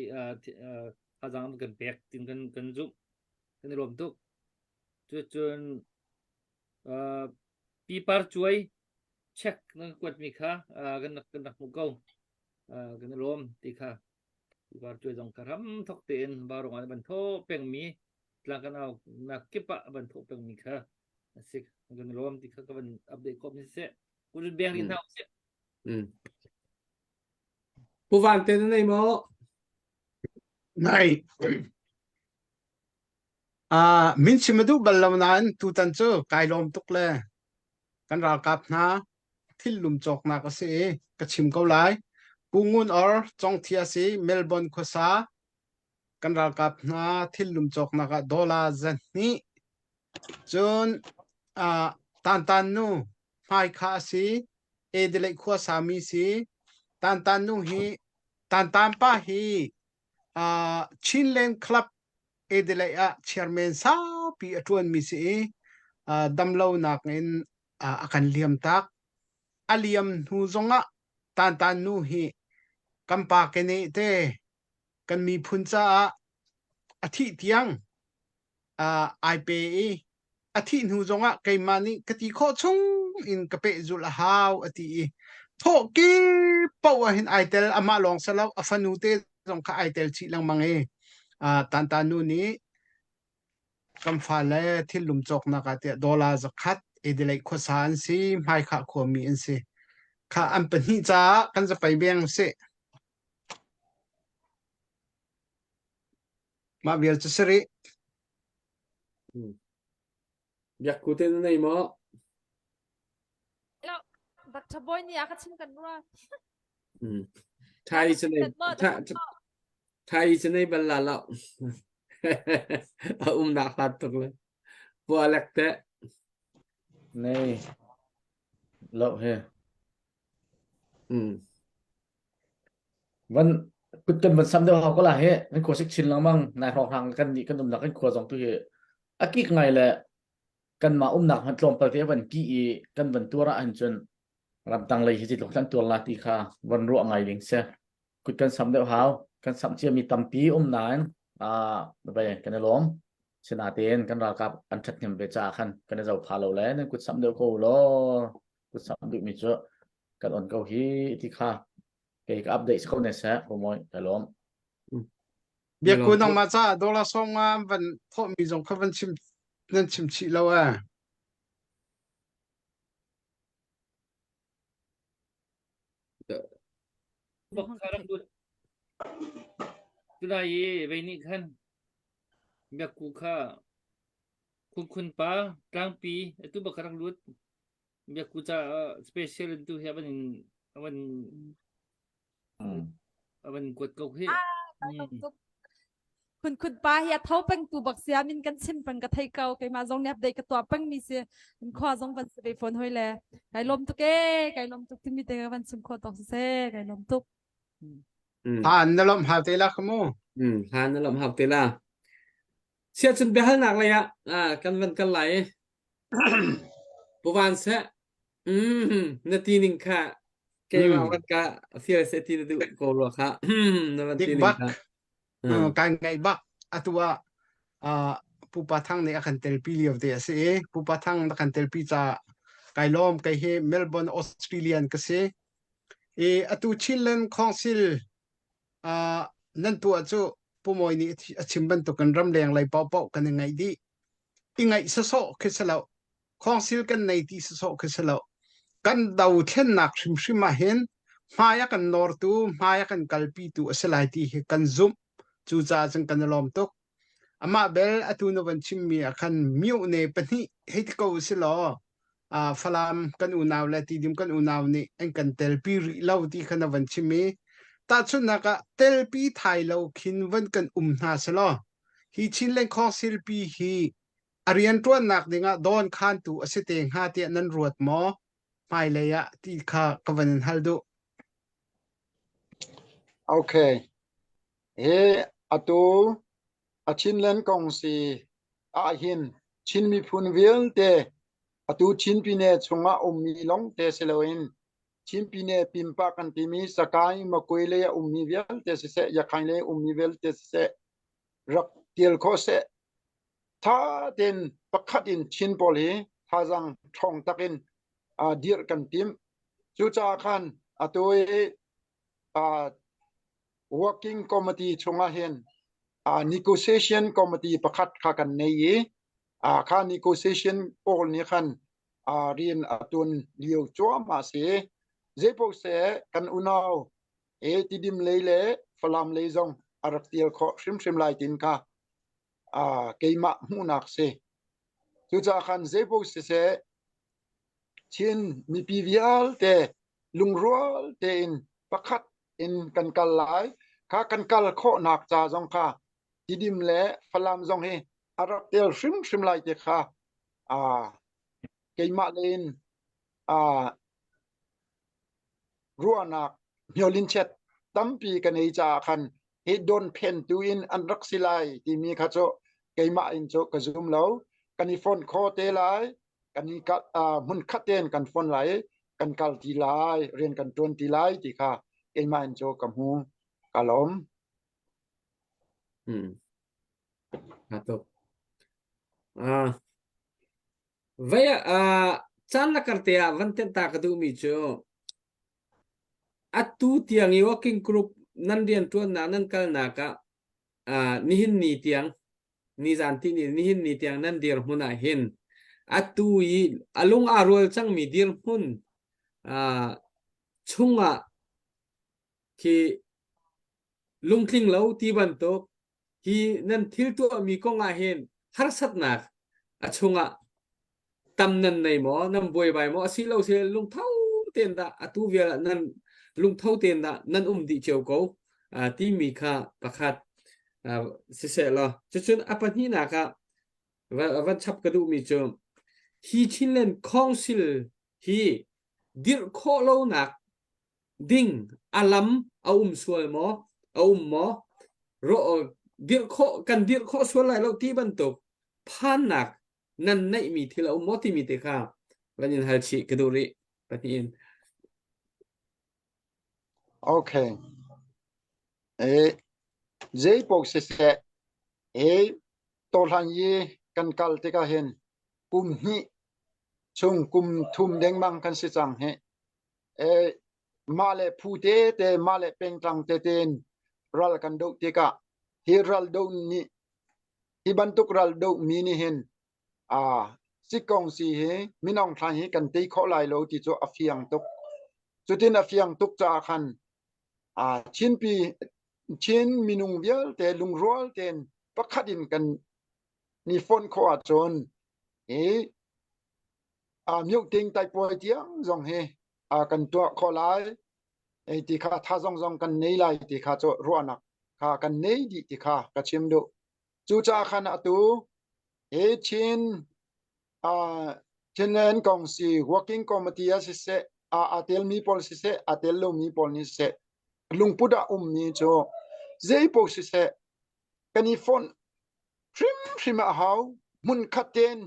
thazaang an kan pek tin kan kan zumh kan i lawm tuk cucun. Uh, pipar cuai check nan kuatmi kha uh, kan rak kan rak hmuh ko. Uh, kan i lawm ti kha. Pipar cuai zong kha ram thok tein barong ah ban tho pengmi tlang kan au nak kip ah ban tho pengmi kha a si kan i lawm ti kha ka van update khawh mi siseh. Kun beng rin hna usih. Mm. Pu Van te na nei maw? Nai. Uh, min chim a duh bal lo nain tutan cu kai lawm tuk le kan ralkap hna thil lum cawknak a si i ka chim ko lai. Pu Ngun Or Congthia si Melbourne khuasa kan ralkap hna thil lum cawknak ah dollar zahnih cun uh, Tantan nu hmaikha a si Adelaide khua sami si Tantan nu hi Tantan pa hi uh, Chinland Club Adelaide ah chairman saupi a ṭuanmi si i uh, damlonak in uh, a kan liam tak. A liam hnu zongah Tantan nu hi kan pa kene te kan miphun caah a thih tiang uh, ai pe i a thih hnu zongah keimah nih ka ti khawh chung in ka pehzulh a hau a ti i thawh kip paoh ah hin ai tel amah lawng si lo a fanu te zong kha ai tel chih lengmang i uh, tanta nu nih kan fale thil lum cawknak ah tiah dollar zakhat Adelaide khuasa an si hmaikhah khuami an si kha an pahnih caah kan zapei beng si mah vial cu si rih Biak ku te na nei maw? Lo, Dr. Boy nih a ka chim kan rua. Mm. Thai cu nei Thai cu nei bal la lo. A umnak hlat tuk le. Pualek te. Nei. Lo he. Mm. Van kut kan van sam deuh hau ko la he kan khua sik chin lengmang nai hrawng hrang kan nih kan umnak kan khua zong tu hi a kik ngai le kanmah umnak hmanh tlawmpal te van ki i kan van tuar ah hin cun ramtang lei hi zeitluk kan tuar la ti kha van ruah ngai ding si kut kan sam deuh hau kan sam cia mi tampi um nain a bai kan i lawm sinatein kan ralkap an ṭhathnem ve caah khan kan i zo pha lo le nan kut sam deuh ko law kut sam duh mi cu kan on ko hi ti kha kei ka update ko ne seh ko moi ka lawm Biak ku nangmah ca dollar sawm nga van thawh mi zong kha van chim nan chim chih lo eh. Bak kha rak lut. Tunai i vei nih khan biak ku kha khun khun pa tlangpi atu bak kha rak lut. Biak ku ca special in tu hi avan in avan avan kuat ko hi. Khun khun pa hi a tho peng tu bak sia min kan chim peng ka thei ko keimah zong nih update ka tuah peng mi si in khua zong van si ve phone hoi le kai lom tuk e kai lom tuk timi te van chim kho tok se kai lom tuk Han na lom hau te la khamu han na lom hau te la sia chun biahalnak lei ah kan van kal lai Puvan seh mm na ti ning kha keimah van ka feel se ti na duh ko rua kha na van ti Dik ning bak kha. Kai ngaih bak atu ah Pupa Thang nih a kan telpi lio te a si i Pupa Thang na kan telpi ca kai lawm kei hi Melbourne Australian ka si i atu Chinland Council nan tuah cu Pu Mawi nih a chim bantukin ramleng lei paohpaoh kan i ngaih dih i ngaih sawsawh khi si lo council kan nei ti sawsawh khi si lo kan dothlennak hrimhrim ah hin hmai a kan nawrtu hmai a kan kalpitu a si lai ti hi kan zumh cucaah cun kan i lawm tuk amah bel atu na van chimmi ah khan myone pahnih hei ti ko si law Falam kan unau le Tidim kan unau nih an kan telpi rih lo ti kha na van chim i tahchunhnak ah telpi thai lo khin van kan um hna selaw hi Chinland Council pi hi a rianṭuannak dingah dawn khantu a si te hnga tiah nan ruat maw? Hmailei ah ti kha ka van in hal duh. Okay. Hi atu a Chinland kong si ahhin Chin miphun vialte atu Chin Pine chungah ummi lawngte si loin Chin Pine pimpa kan timi Sakaing Makui lei a ummi vialte siseh Yakhaing lei ummi vialte siseh rak tial khawh seh. Tha tein pakhat in Chin pawl hi. Thazang ṭhawng takin dirh kan tim. Cucaah khan atu i working committee chungah hin negotiation committee pakhat kha kan nei i kha negotiation pawl nih khan rian a tuan lio cuahmah si. Zeipaoh seh kan unau e Tidim lei le Falam lei zong a rak tial khawh hrimhrim lai tin kha keimah hmuhnak si. Cucaah khan zeipaoh siseh Chin mipi vialte lungrual tein pakhat in kan kal lai. Kha kan kal khawhnak ca zong kha Tidim le Falam zong hi a rak tel hrimhrim lai ti kha keimah lein ruahnak hniolinchet tampi ka nei caah khan hi donphentu in an rak si lai timi kha cu keimah in cu ka zum lo. Kan i fonh kho te lai, kan i hmun khat tein kan fonh lai, kan kal ti lai, rian kan ṭuan ti lai ti kha keimah in cu ka hmu. Ka lawm. Hmm. Aa tuk. Ah. Vei ah caan la kar te ah van tenh ta ka duhmi cu atu tiang i working group nan rianṭuannak nan kalnak ah nihin ni tiang nizan ti ni nihin ni tiang nan dirhmun ah hin atu i a lung aa rual cangmi dirhmun chungah khi lungtling lo ti bantuk hi nan thil tuahmi kong ah hin harsatnak a chungah tam nan nei maw nan buaibai maw asilo si lungtho tein dah atu vial ah nan lungtho tein dah nan um dih cio ko timi kha pakhat siseh law cucun a pahnihnak ah van chap ka duhmi cu hi Chinland Council hi dirh khawh lonak ding a lam a um sual maw a um maw dirh khawh kan dirh khawh sual lai lo ti bantuk phannak nan neihmi thil a um maw timi te kha van in hal chih ka duh rih pahnih in Okay. Eh, zei paoh siseh, eh, tohlan i kan kal tikah hin kum hnih chung kum thum dengmang kan si cang hi. Mah le phu tete mah le pengtlang tete in ral kan doh tikah hi ral doh nih hi bantuk ral doh mi nih hin aa sikkong si hi minung thlan hi kan tei khawh lai lo ti cu a fiang tuk. Cutin a fiang tuk caah khan aa Chinpi Chin minung vialte lungrual tein pakhat in kan ni fonh khawh ahcun hi myoting taipuai tiang zong hi kan tuah khawh lai ti kha thazong zong kan nei lai ti kha cu ruahnak kha kan nei dih ti kha ka chim duh. Cucaah khan atu hi Chin Chinland Kongsi Working Committee ah siseh aa telmi pawl siseh aa tel lomi pawl nih siseh lungput ah ummi cu zeipaoh siseh kan i fonh hrimhrim a hau hmunkhat tein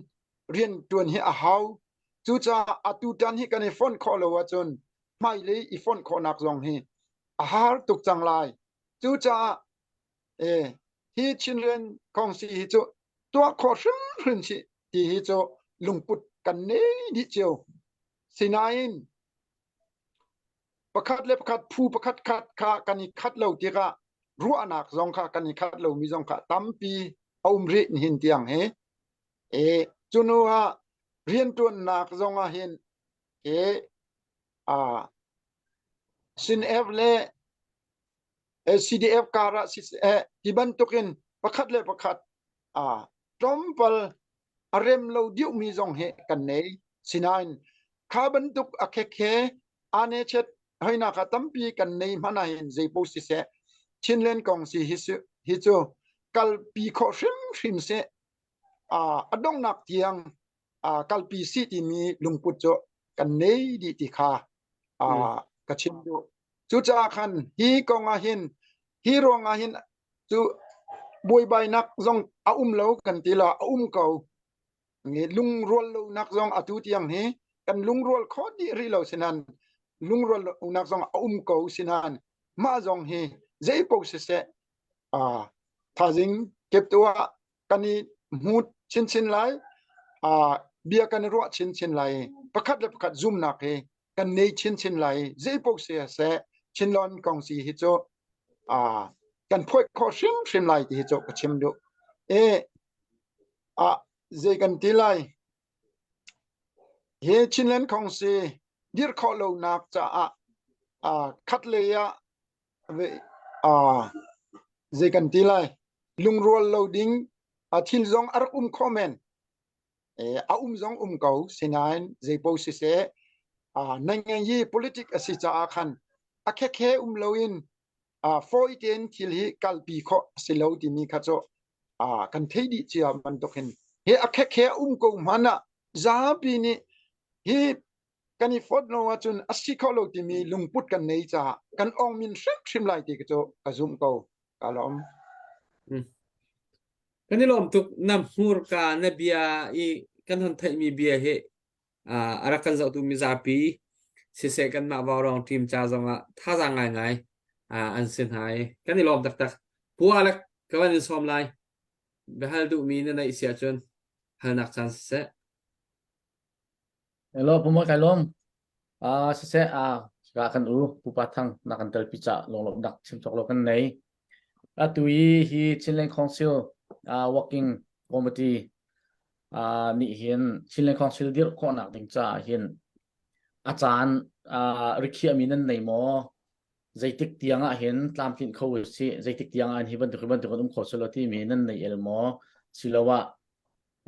rianṭuan hi a hau. Cucaah atu tan hi kan i fonh khawh lo ahcun hmailei i fonh khawhnak zong hi a har tuk cang lai. Cucaah eh, hi Chinrian Kongsi hi cu tuah khawh hrimhrim si ti hi cu lungput kan nei dih cio. Sinain pakhat le pakhat phu pakhat khat kha kan i khat lo tikah ruahnak zong kha kan i khat lomi zong kha tampi a um rih nihin tiang hi. E cunu ah rianṭuannak zong ah hin e a SNF le CDF kar ah siseh ti bantukin pakhat le pakhat a tlawmpal a rem lo deuhmi zong hi kan nei. Sinain kha bantuk a khekhe ane chet hoina kha tampi kan nei hmanh ah hin zeipaoh siseh Chinland kong si hi hi cu kalpi khawh hrimhrim seh a donghnak tiang kalpi si timi lungput cu kan nei dih ti kha ka chim duh. Cucaah khan hi kong ah hin hi ruang ah hin cu buaibainak zong a um lo kan ti lo a um ko. Lungrual lonak zong atu tiang hi kan lungrual kho dih rih lo sinan lungrual lonak zong a um ko sinan mah zong hi zeipaoh siseh thazing kep tu ah kan i hmu chinchin lai. bia kan i ruah chinchin lai i pakhat le pakhat zumnak hi kan nei chinchin lai i zeipaoh si seh Chinlon kong si hi cu kan phuai khawh hrimhrim lai ti hi cu ka chim duh. E ah zei kan ti lai hi Chinland kong si dir khawh lonak caah khat lei ah zei kan ti lai lungrual lo ding thil zong a rak um kho men a um zong um ko sinain zeipo siseh nai hi politic a si caah khan a khekhe um loin fawi tein thil hi kalpi khawh a si lo timi kha cu kan thei dih cia bantuk hin hi a khekhe um ko hmanh ah zapi nih hi kan i fawt lo ahcun a si kho lo timi lungput kan nei caah kan ong min hrimhrim lai ti cu ka zumh ko ka lawm. Kan i lawm tuk na hmurka na bia i kan hon theihmi bia hi a rak kan zohtu mizapi siseh kanmah vaurawng team ca zongah thazaang ngaingai an si hna i kan i lawm taktak. Pu Alec ka van in sawm lai. Biahal duhmi na neih si ahcun halnak caan siseh. Hello, Pu Mawi kai lawm. Ah siseh ah ka kan u Pupa Thang na kan telpi ca lunglawmhnak chim cawk lo kan nei. Atu i hi Chinland Council uh, Working Committee uh, nih hin Chinland Council dirh khawhnak ding caah hin a caan uh, rikhiahmi nan nei maw? Zeitik tiang ah hin tlamtlinh kho u sih? Zeitik tiang ah hin hi bantuk hi bantuk an um kho selaw timi nan nei el maw? Siloah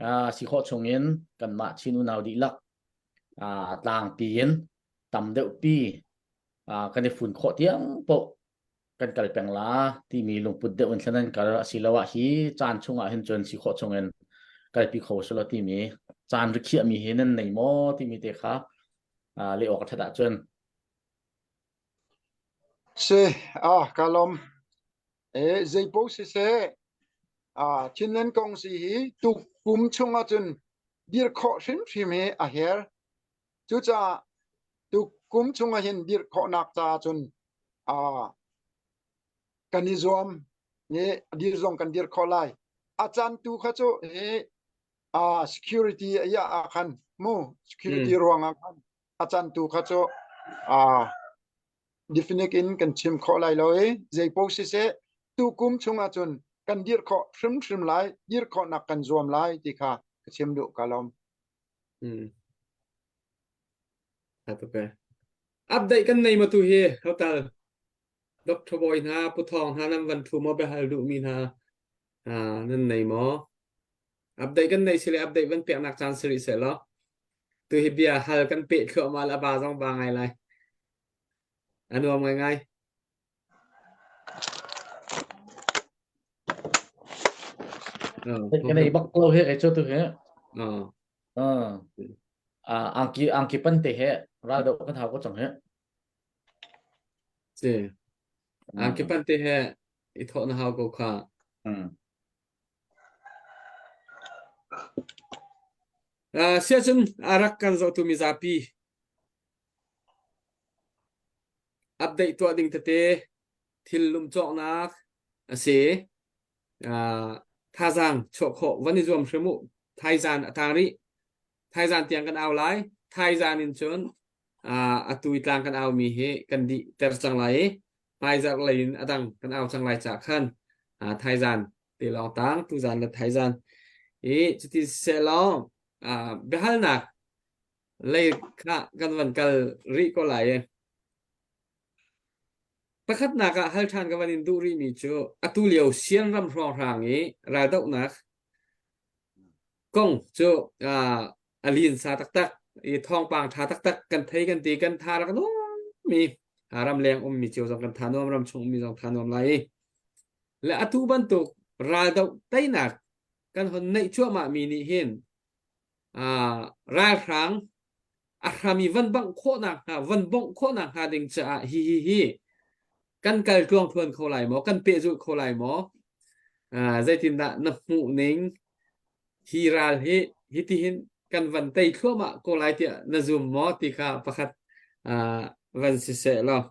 uh, si khawh chungin kanmah Chin unau dihlak uh, tlangpi in tam deuhpi uh, kan i fun khawh tiang poh kan kal peng la timi lungput deuh in thlen an kal asiloah hi caan chungah hin cun si khawh chungin kalpi kho selaw timi caan rikhiahmi hi nan nei maw timi te kha uh, leh awk a that ahcun Si, ah, ka lawm. E, zeipaoh siseh, ah, Chinland kong si hi tuk kum chung ahcun dir khawh hrimhrim hi a her. Cucaah tuk kum chung ah hin dir khawhnak caah cun ah, kan i zuam i dir zong kan dir khawh lai. A caan tu kha cu hi ah, security a iah ah khan mu security ruang ah khan a caan tu kha cu ah, definite in kan chim khawh lai lo i zeipaoh siseh tukum chung ahcun kan dir khawh hrimhrim lai dir khawhnak kan zuam lai ti kha ka chim duh ka lawm. Hmm. Tuk e. Update kan nei ma tu hi hotel Dr. Boy hna Pu Thawng hna nan van thu maw biahal duh mi hna nan nei maw? Update kan nei sile update van peknak caan siri se law. Tu hi bia hal kan peh thluahmah la ba zong ba ngai lai. A nuam ngaingai. Kan ei bak lo he kei cu tu he. Ah angki angki pan te he ral do kan hau ko cang he. Si. Angki pan te he i thawh na hau ko kha. Uh, siacun a rak kan zohtu mizapi Update tuah ding tete thil lum cawknak a si. Uh, thazaang chuah khawh van i zuam hrim u. Thaizan a tang rih. Thaizan tiang kan au lai. Thaizan in cun uh, atu i tlang kan au mi hi kan dih ter cang lai i hmaizarh lei in a dang kan au cang lai ca khan uh, thaizan te lawng tang tuzan le thaizan i cuti selaw uh, biahalnak lei kha kan van kal rih ko lai i pakhatnak ah hal ṭhan ka van in duh rihmi cu atu lio Sian ram hrawnghrang i raldohnak kong cu a linsa taktak i thawngpang ṭha taktak kan thei kan ti kan tha rak nuammi ramleng ummi cio zong kan tha nuam ram chung ummi zong tha nuam lai i le atu bantuk raldoh teinak kan hon neih cuahmah mi nih hin ralhrang a hram i van bangh khawhnak hnga van bongh khawhnak hnga ding caah hi hi hi kan kal tluangtluan kho lai maw kan pehzulh kho lai maw zeitindah na hmuh ning hi ral hi hitihin kan van tei thluahmah ko lai tiah na zum maw ti kha pakhat van si seh law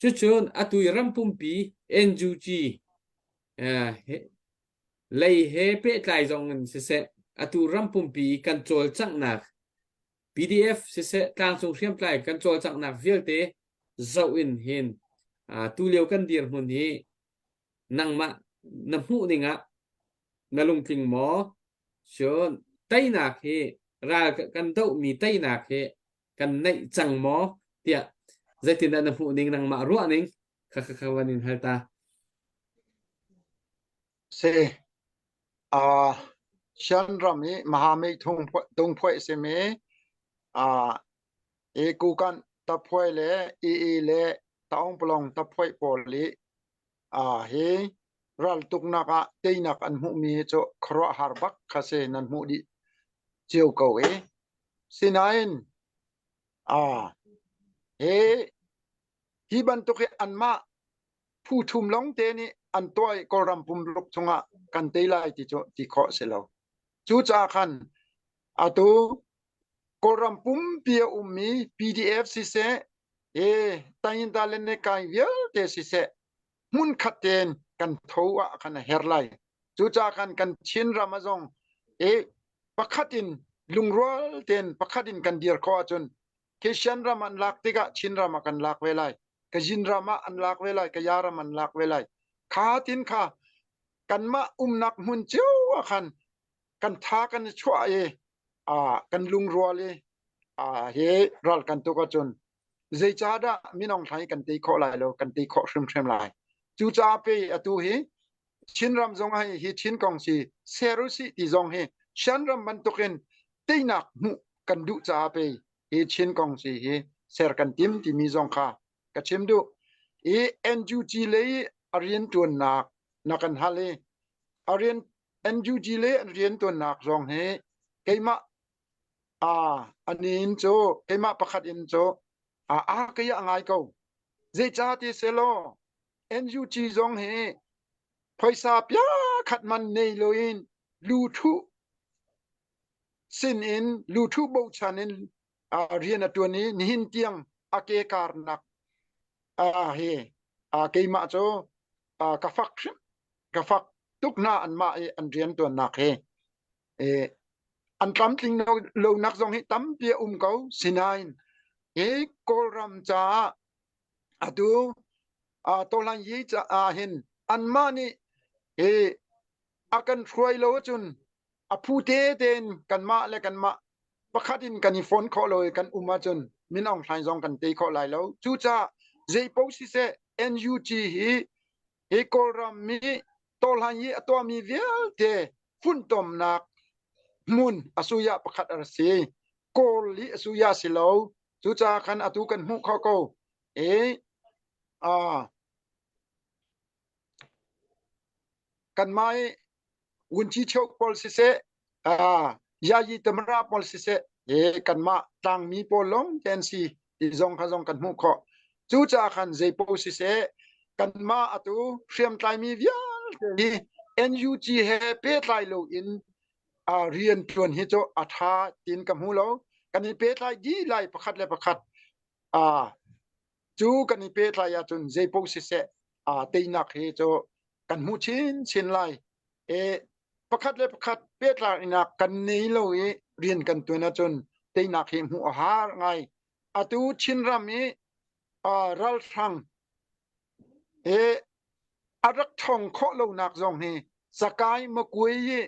cucun atu i ram pumpi NUG lei he pehtlai zong in siseh. atu ram pumpi kan cawlcanghnak PDF siseh tlangcung hriamtlai kan cawlcanghnak vialte zoh in hin tulio kan dirhmun hi nangmah na hmuh ning ah na lungtling maw? Cun teinak hi ral kan dohmi teinak hi kan neih cang maw tiah zeitindah na hmuh ning nangmah ruah ning kha kha kha van in hal ta. Si uh, Shan ram i Mahamei tung phuai simi uh, i kukan taphuai le ii le taungpalong taphuai pawl i uh, hi raltuknak ah teinak an hmuhmi cu khuaruahhar bak kha si nan hmuh dih cio ko i sinain uh, hi hi bantuk hi anmah phu thum lawng te nih an tuah i Kawlram pumruk chungah kan tei lai ti cu ti khawh si lo. Cucaah khan atu Kawlram pumpi a ummi PDF siseh, e Tayinta le Nekai vialte siseh hmunkhat tein kan tho ah khan a her lai. Cucaah khan kan Chin ram a zong e pakhat in lungrual tein pakhat in kan dir khawh ahcun Christian ram an lak tikah Chin ram ah kan lak ve lai. Kazin ram ah an lak ve lai, Kaya ram an lak ve lai. Kha tin kha kanmah umnak hmun cio ah khan kan tha kan i chuah i kan lungrual i hi ral kan tuk ahcun zeicahdah minung thlai kan tei khawh lai lo kan tei khawh hrimhrim lai. Cucaah pe atu hi Chinram zong hi hi Chin kong si ser usih ti zong hi Shan ram bantukin teinak hmuh kan duh caah pe hi Chin kong si hi ser kan tim timi zong kha ka chim duh. I NUG lei a riantuannak na kan hal i a rian NUG lei an riantuannak zong hi keimah a anin cu keimah pakhat in cu a a kei a ngai ko. Zeicah ti selaw NUG zong hi phaisa pia khat man nei loin luthuh sin in luthuh bochan in rian a ṭuan i nihin tiang a ke karnak hi keimah cu ka fak hrim ka fak tuk hna anmah i an rian ṭuannak hi an tlamtling lonak zong hi tampi a um ko sinain hi Kawlram caah atu tawhlan yi caah hin anmah nih hi a kan hruai lo ahcun a phu te tein kanmah le kanmah pakhat in kan i fon khawh lo i kan um ahcun Min Aung Hlaing zong kan tei khawh lai lo. Cucaah zeipaoh siseh NUG hi hi Kawlram mi tawhlan i a tuahmi vialte funtomnak hmun a suya pakhat a si. Kawl i a suya si lo. Cucaah khan atu kan hmuh khawh ko. E, uh, kanmah i Wunci Cheuk pawl siseh, uh, Yayi Tamara pawl siseh, e kanmah tlangmi pawl lawng te an si ti zong kha zong kan hmuh khawh. Cucaah khan zeipaoh siseh, kanmah atu hriamtlaimi vialte hi NUG he pehtlai loin uh, rian ṭuan hi cu a ṭha tiin ka hmu lo. Kan i pehtlai dih lai pakhat le pakhat. Uh, cu kan i pehtlai ahcun zeipaoh siseh uh, teinak hi cu kan hmuh chinchin lai. E, pakhat le pakhat pehtlainak kan nei lo i rian kan tuan ahcun teinak hi hmuh a har ngai. Atu Chinram i uh, ralhrang he a rak ṭhawng khawh lonak zong hi Sakai Makuai i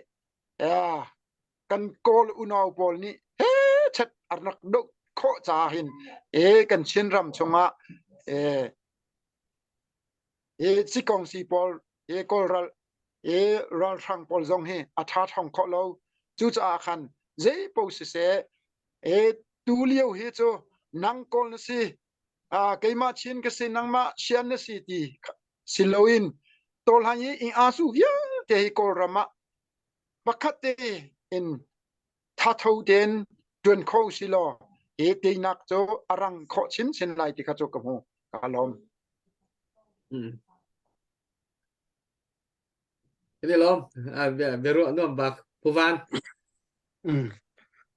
kan Kawl unau pawl nih he chet a rak doh khawh caah hin e kan Chinram chungah e e sikongsi pawl e Kawl ral e ralhrang pawl zong hi a ṭha ṭhawng khawh lo cucaah khan zei paoh siseh e tu lio hi cu nang Kawl na si keimah Chin ka si nangmah Sian na si ti si loin tawlhan i ing asu vialte hi Kawlram ah pakhat te in thatho tein tuan kho si law hi teinak cu a rang khawh chinchin lai ti kha cu ka hmu ka lawm. Kan i lawm. Biaruah nuam bak. Puvan. Mm.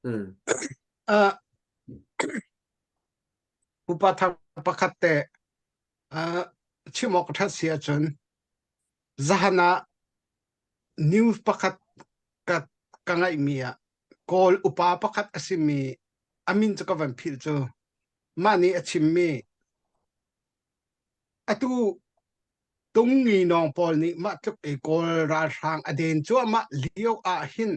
Mm. Uh, Pupa thar pakhat te uh, chim awk ṭhat si ahcun zahan ah news pakhat ka ka. ka ngaihmi ah Kawl upa pakhat a simi a min cu ka van philh cu mah nih a chimmi atu tungngi nawng pawl nih mah tluk i Kawl ralhrang a den cuahmah lio ah hin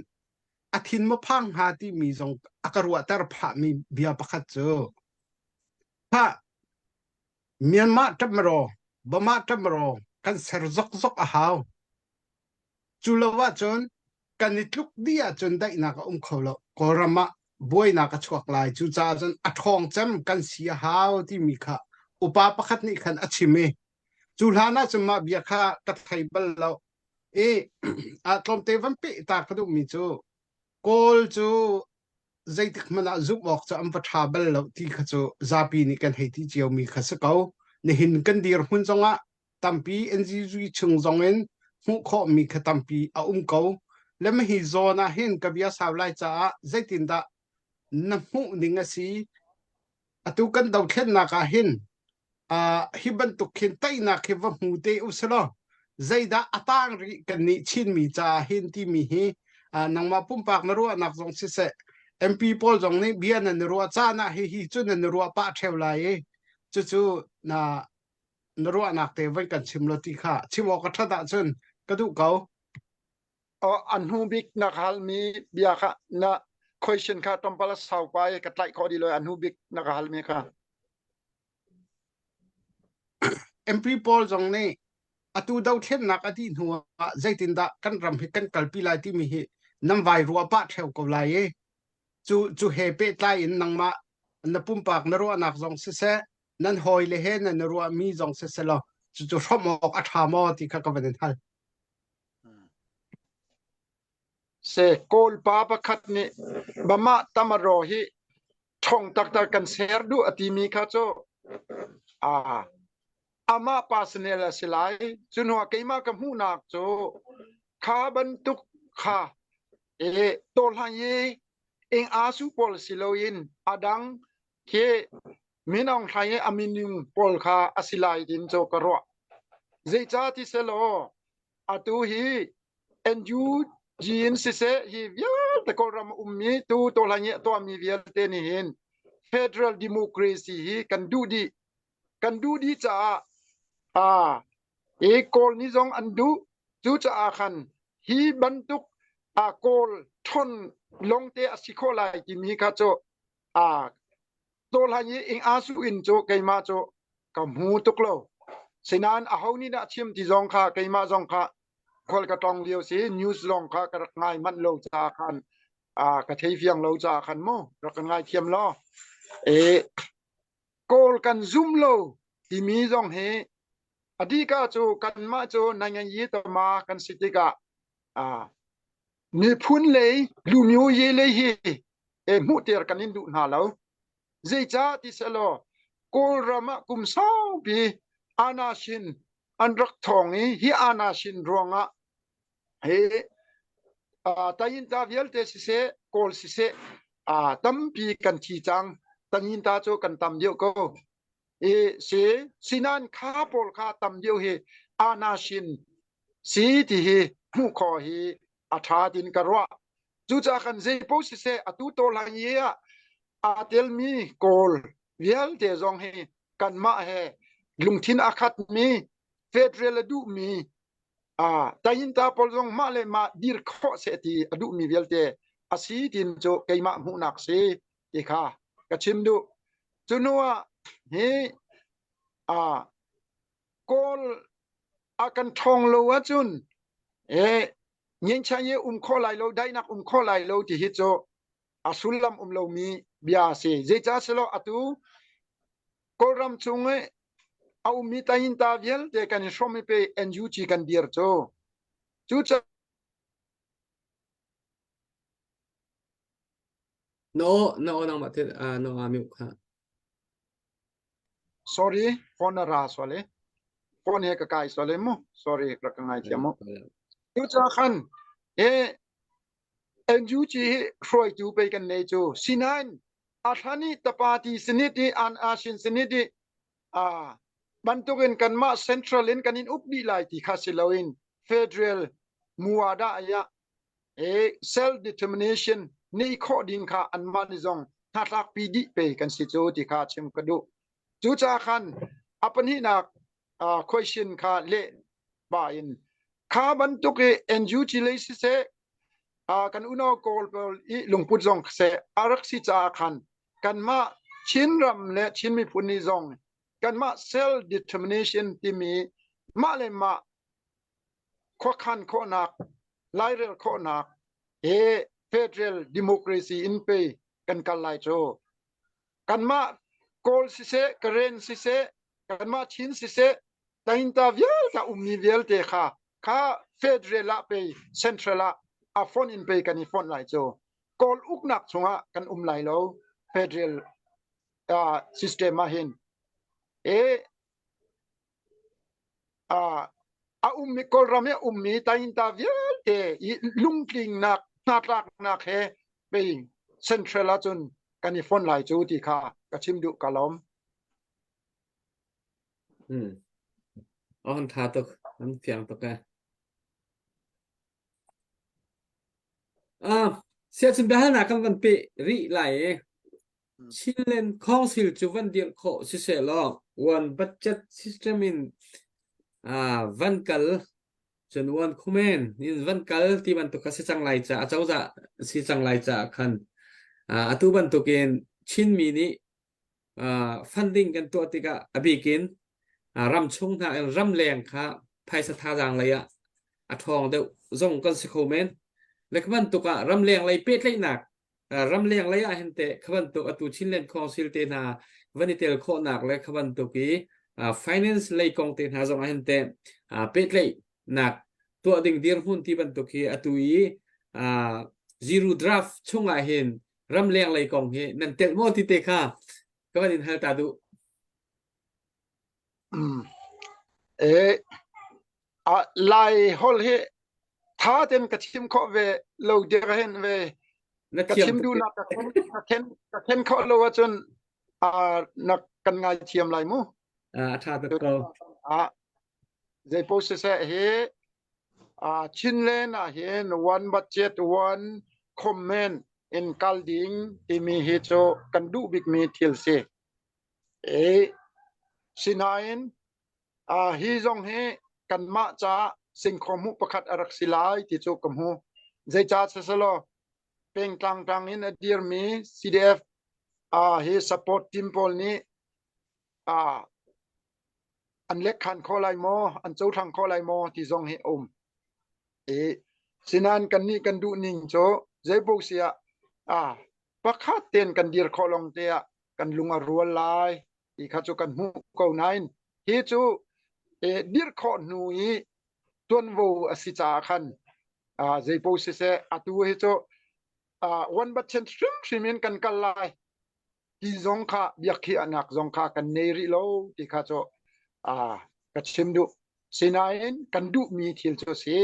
a thin maw phang hnga timi zong a ka ruahter phahmi bia pakhat cu ha Myanmar ṭamraw Burma ṭamraw kan ser zokzok a hau. Cu lo ahcun kan i tluk dih ahcun daihnak a um kho lo. Kawlram ah buainak a chuak lai. Cucaah cun a ṭhawng cem kan si a hau timi kha upa pakhat nih khan a chim i cu hlan ahcun mah bia kha ka thei bal lo. I ah tlawmte van peh ta ka duhmi cu Kawl cu zeitik hmanh ah zumh awk cu an va ṭha bal lo ti kha cu zapi nih kan hei ti ciomi kha si ko. Nihin kan dirhmun zongah tampi NGG chung zongin hmuh khawhmi kha tampi a um ko. Le hi zawn ah hin ka bia sau lai caah zeitindah na hmuh ning a si? Atu kan dothlennak ah hin uh, hi bantuk khin teinak hi va hmu te u selaw zeidah a tang rih kan nih Chinmi caah hin timi hi uh, nangmah pumpak na ruahnak zong siseh MP pawl zong nih bia nan ruah caan ah hihi cu nan ruah pah ṭheo lai i cucu na na ruahnak te voi kan chim lo ti kha chim awk a ṭhat ahcun ka duh ko. A hnu bik na ka halmi bia kha na question kha tlawmpal a sau pa i ka tlaih khawh dih lo a hnu bik na ka halmi kha. MP pawl zong nih atu dothlennak a dih hnu ah zeitindah kan ram hi kan kalpi lai timi hi nan vai ruah pah ṭheo ko lai i cu cu he pehtlai in nangmah na pumpak na ruahnak zong siseh nan hawile he nan i ruahmi zong siseh law cucu hrawmh awk a ṭha maw ti kha ka van in hal. Se Kawlpa pakhat nih Bama Tamaro hi ṭhong taktak kan ser duh a timi kha cu ah amah personal a si lai. Cu hnuah keimah ka hmuhnak cu kha bantuk kha e tawhlan i ing asu pawl si loin a dang khi Min Aung Hlaing i a minung pawl kha a si lai tin cu ka ruah. Zeicah ti selaw atu hi NUG in siseh hi vialte Kawlram a ummi tu Tawhlaing i a tuahmi vialte nih hin federal democracy hi kan duh dih. Kan duh dih caah ah i Kawl nih zong an duh. Cucaah khan hi bantuk ah Kawl ṭhawn lawngte a si khawh lai timi kha cu ah Tawhlan i ing asu in cu keimah cu ka hmu tuk lo. Sinain aho nih dah chim ti zong kha keimah zong kha khual ka tong lio si news zong kha ka rak ngai manh lo caah khan ah ka thei fiang lo caah khan mu rak ka ngai thiam law. E Kawl kan zum lo timi zong hi adika cu kanmah cu nangan yi tama kan si tikah ah miphun lei lumyu ye lei hi e hmuhter kan in duh hna lo. Zeicah ti selaw Kawlram ah kum saupi anashin an rak thawng i hi anashin ruangah hi tayinta vialte siseh Kawl siseh tampi kan thi cang. Tayinta cu kan tam deuh ko. I si sinan kha pawl kha tam deuh hi anashin si ti hi hmuh khawh hi a ṭha tin ka ruah. Cucaah kan zeipaoh siseh atu tawhlan i ah aa telmi Kawl vialte zong hi kanmah he lungthin a khatmi federal a duhmi ah tayinta pawl zong mah le mah dir khawh seh ti a duhmi vialte a si tin cu keimah hmuhnak si ti kha ka chim duh. Cu hnu ah hi ah Kawl a kan ṭhawng lo ahcun eh Nginchan i um khawh lai lo, daihnak um khawh lai lo ti hi cu a sullam um lomi bia a si. Zeicah selaw atu Kawlram chung i a ummi tayinta vialte kan i hrawm i pe NUG kan dir cu. Cucaah No, no nangmah te ah no aa mute kha. Sorry, phone na ra sual i. Phone he ka kai sual i mu. Sorry, rak ka ngaithiam mu. Cucaah khan he NUG hi hruaitu pei kan nei cu. Sinain a thlan i tapati sinit i an asin sinit i a bantukin kanmah central in kan in uk dih lai ti kha si loin federal muada ah. E self determination nei khawh ding kha anmah nih zong hnatlakpi dih pe kan si cu ti kha chim ka duh. Cucaah khan a pahnihnak question kha leh pah in kha bantuk i NUG lei siseh kan unau Kawl pawl i lungput zong seh a rak si caah khan kanmah Chinram le Chin miphun nih zong kanmah self determination timi mah le mah khuakhan khawhnak lairel khawhnak he federal democracy in pe kan kal lai cu kanmah Kawl siseh Karen siseh kanmah Chin siseh Tainta vialte ummi vialte kha kha federal ah pei central ah a fonh in pei kan i fonh lai cu Kawl uknak chungah kan um lai lo federal uh, system ah hin e uh, a ummi Kawlram i ummi Tainta vialte i lungtlingnak hnatlaknak he pei central ahcun kan i fon lai cu ti kha ka chim duh ka lawm. Hmm. Oh, an tha tuk. An fiang tuk eh. Ah, siacun biahalnak kan van pe rih lai i Chinland Council cu van dirh khawh siseh law one budget system in ah van kal cun one command in van kal ti bantuk kha si cang lai ca acozah si cang lai caah khan ah atu bantukin Chinmi nih funding kan tuah tikah a bik in ramchung hna in ramleng kha phaisa thazaang lei ah a ṭhawng deuh zong kan si kho men. Le kha bantuk ah ramleng lei pehtlaihnak ramleng lei ah hin teh kha bantuk atu Chinland Council te hna van i tel khawhnak le kha bantuk i finance lei kong te hna zong ah hin teh pehtlaihnak tuah ding dirhmun ti bantuk hi atu i zero draft chungah hin ramleng lei kong hi nan telh maw ti te kha ka van in hal ta duh. Eh, a lai hol hi tha ten ka chim khawh ve lo dir hen ve Na ka thiam chim tuk. duh nak ka khen ka khen ka khen khawh lo ahcun a na kan ngai thiam lai mu A tha tuk ko. a zei po siseh hi Uh, Chinland ah hin one budget one comment in kal ding timi hi cu kan duh bikmi thil si. E, sinain uh, hi zong hi kanmah caah singkhaw hmuh pakhat a rak si lai ti cu ka hmu. Zeicah siselaw pengtlang tang in a dirmi CDF uh, hi support team pawl nih uh, an lekkhan kho lai maw an cohlang kho lai maw ti zong hi a um i sinain kannih kan duh ning cu zeipaoh si ah ah pakhat tein kan dir khawh lawng te ah kan lung a rual lai ti kha cu kan hmuh ko nain hi cu eh, dir khawh hnu i tuanvo a si caah khan ah zeipaoh siseh atu hi cu ah one button hrimhrim in kan kal lai ti zong kha biakhiahnak zong kha kan nei rih lo ti kha cu ah ka chim duh. Sinain kan duhmi thil cu a si.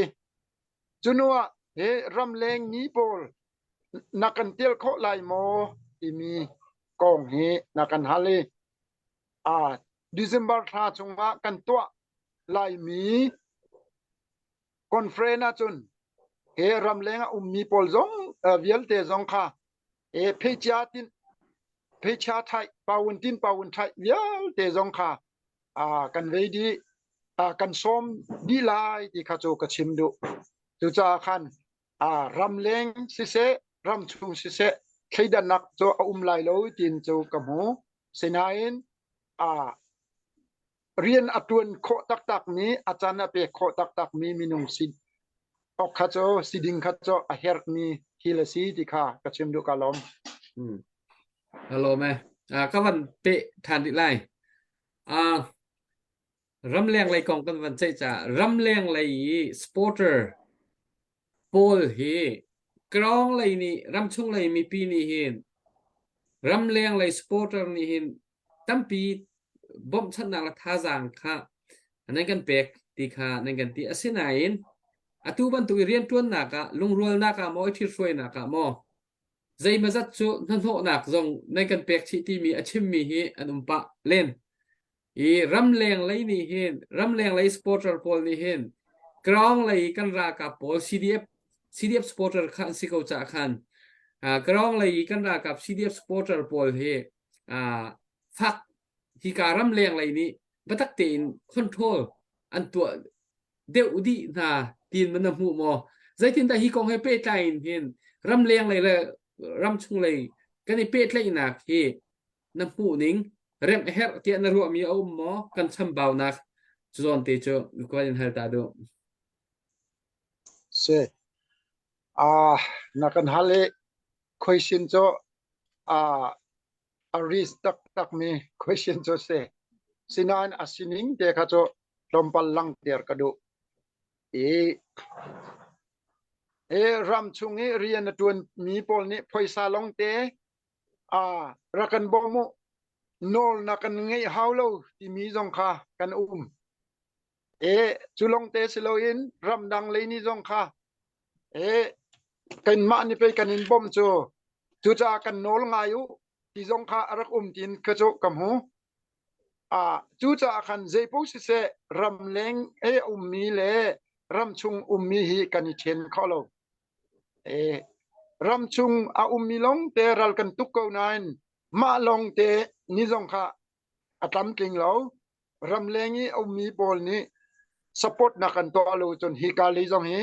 Cunu ah he ramleng mi pawl na kan tel khawh lai maw timi kong hi na kan hal i ah December thla chungah kan tuah laimi conference ahcun he ramleng a ummi pawl zong vialte zong kha e pheicia tin pheicha thai pawun tin pawun thai vialte zong kha a kan vei dih a kan sawm dih lai ti kha cu ka chim duh cucaah khan a ramleng siseh ramchung siseh thleidannak cu a um lai lo tin cu ka hmu sinain a rian a ṭuan khawh taktakmi, a caan a pek khawh taktakmi minung si awk kha cu si ding kha cu a herhmi thil a si ti kha ka chim duh ka lawm. Hmm. Ka lawm e. Ah, ka van pe ṭhan rih lai. Ah, ramleng lei kong kan van ceih caah ramleng lei i supporter pawl hi Krawng lei nih ramchung lei mipi nih hin ramleng lei supporter nih hin tampi bawmhchanhnak le thazaang kha nan kan pek ti kha nan kan ti. Asinain atu bantuk i rianṭuannak ah lungrualnak ah maw i ṭhithruainak ah maw zeimazat cu hnahnawhnak zong nan kan pek chih timi a chimmi hi an um pah len. I ramleng lei nih hin ramleng lei supporter pawl nih hin ground lei kan ralkap pawl CDF. CDF supporter kha an si ko caah khan Karong lei i kan ralkap CDF supporter pawl hi fak hika ram leng lei nih biatak tein control an tuah deuh dih hna tiin man na hmuh maw? Zeitindah hi kong he pehtlai in hin ram leng lei le ram chung lei kan i pehtlaihnak hi na hmuh ning remh herh tiah na ruahmi a um maw? Kan chambaunak cu zawn te cu kuan in hal ta duh. Si. Ah, na kan hal i question cu ah a risk taktakmi question cu si. Sinain a sining te kha cu tlawmpal langhter ka duh. I hi ram chung i rian a ṭuanmi pawl nih phaisa lawngte ah rak kan bawm u, nawl na kan ngeih hau lo timi zong kha kan um. E cu lawngte si loin ramdang lei nih zong kha e kanmah nih pei kan in bawmh cu cucaah kan nawl ngai u ti zong kha a rak um tiin ka cu ka hmu. Ah cucaah khan zeipaoh siseh ramleng e ummi le ramchung ummi hi kan i ṭhen kho lo. E ramchung a ummi lawngte ral kan tuk ko nain mah lawngte ni zong kha a tlamtling lo. Ramleng i a ummi pawl nih support nak kan tuah lo cun hika lei zong hi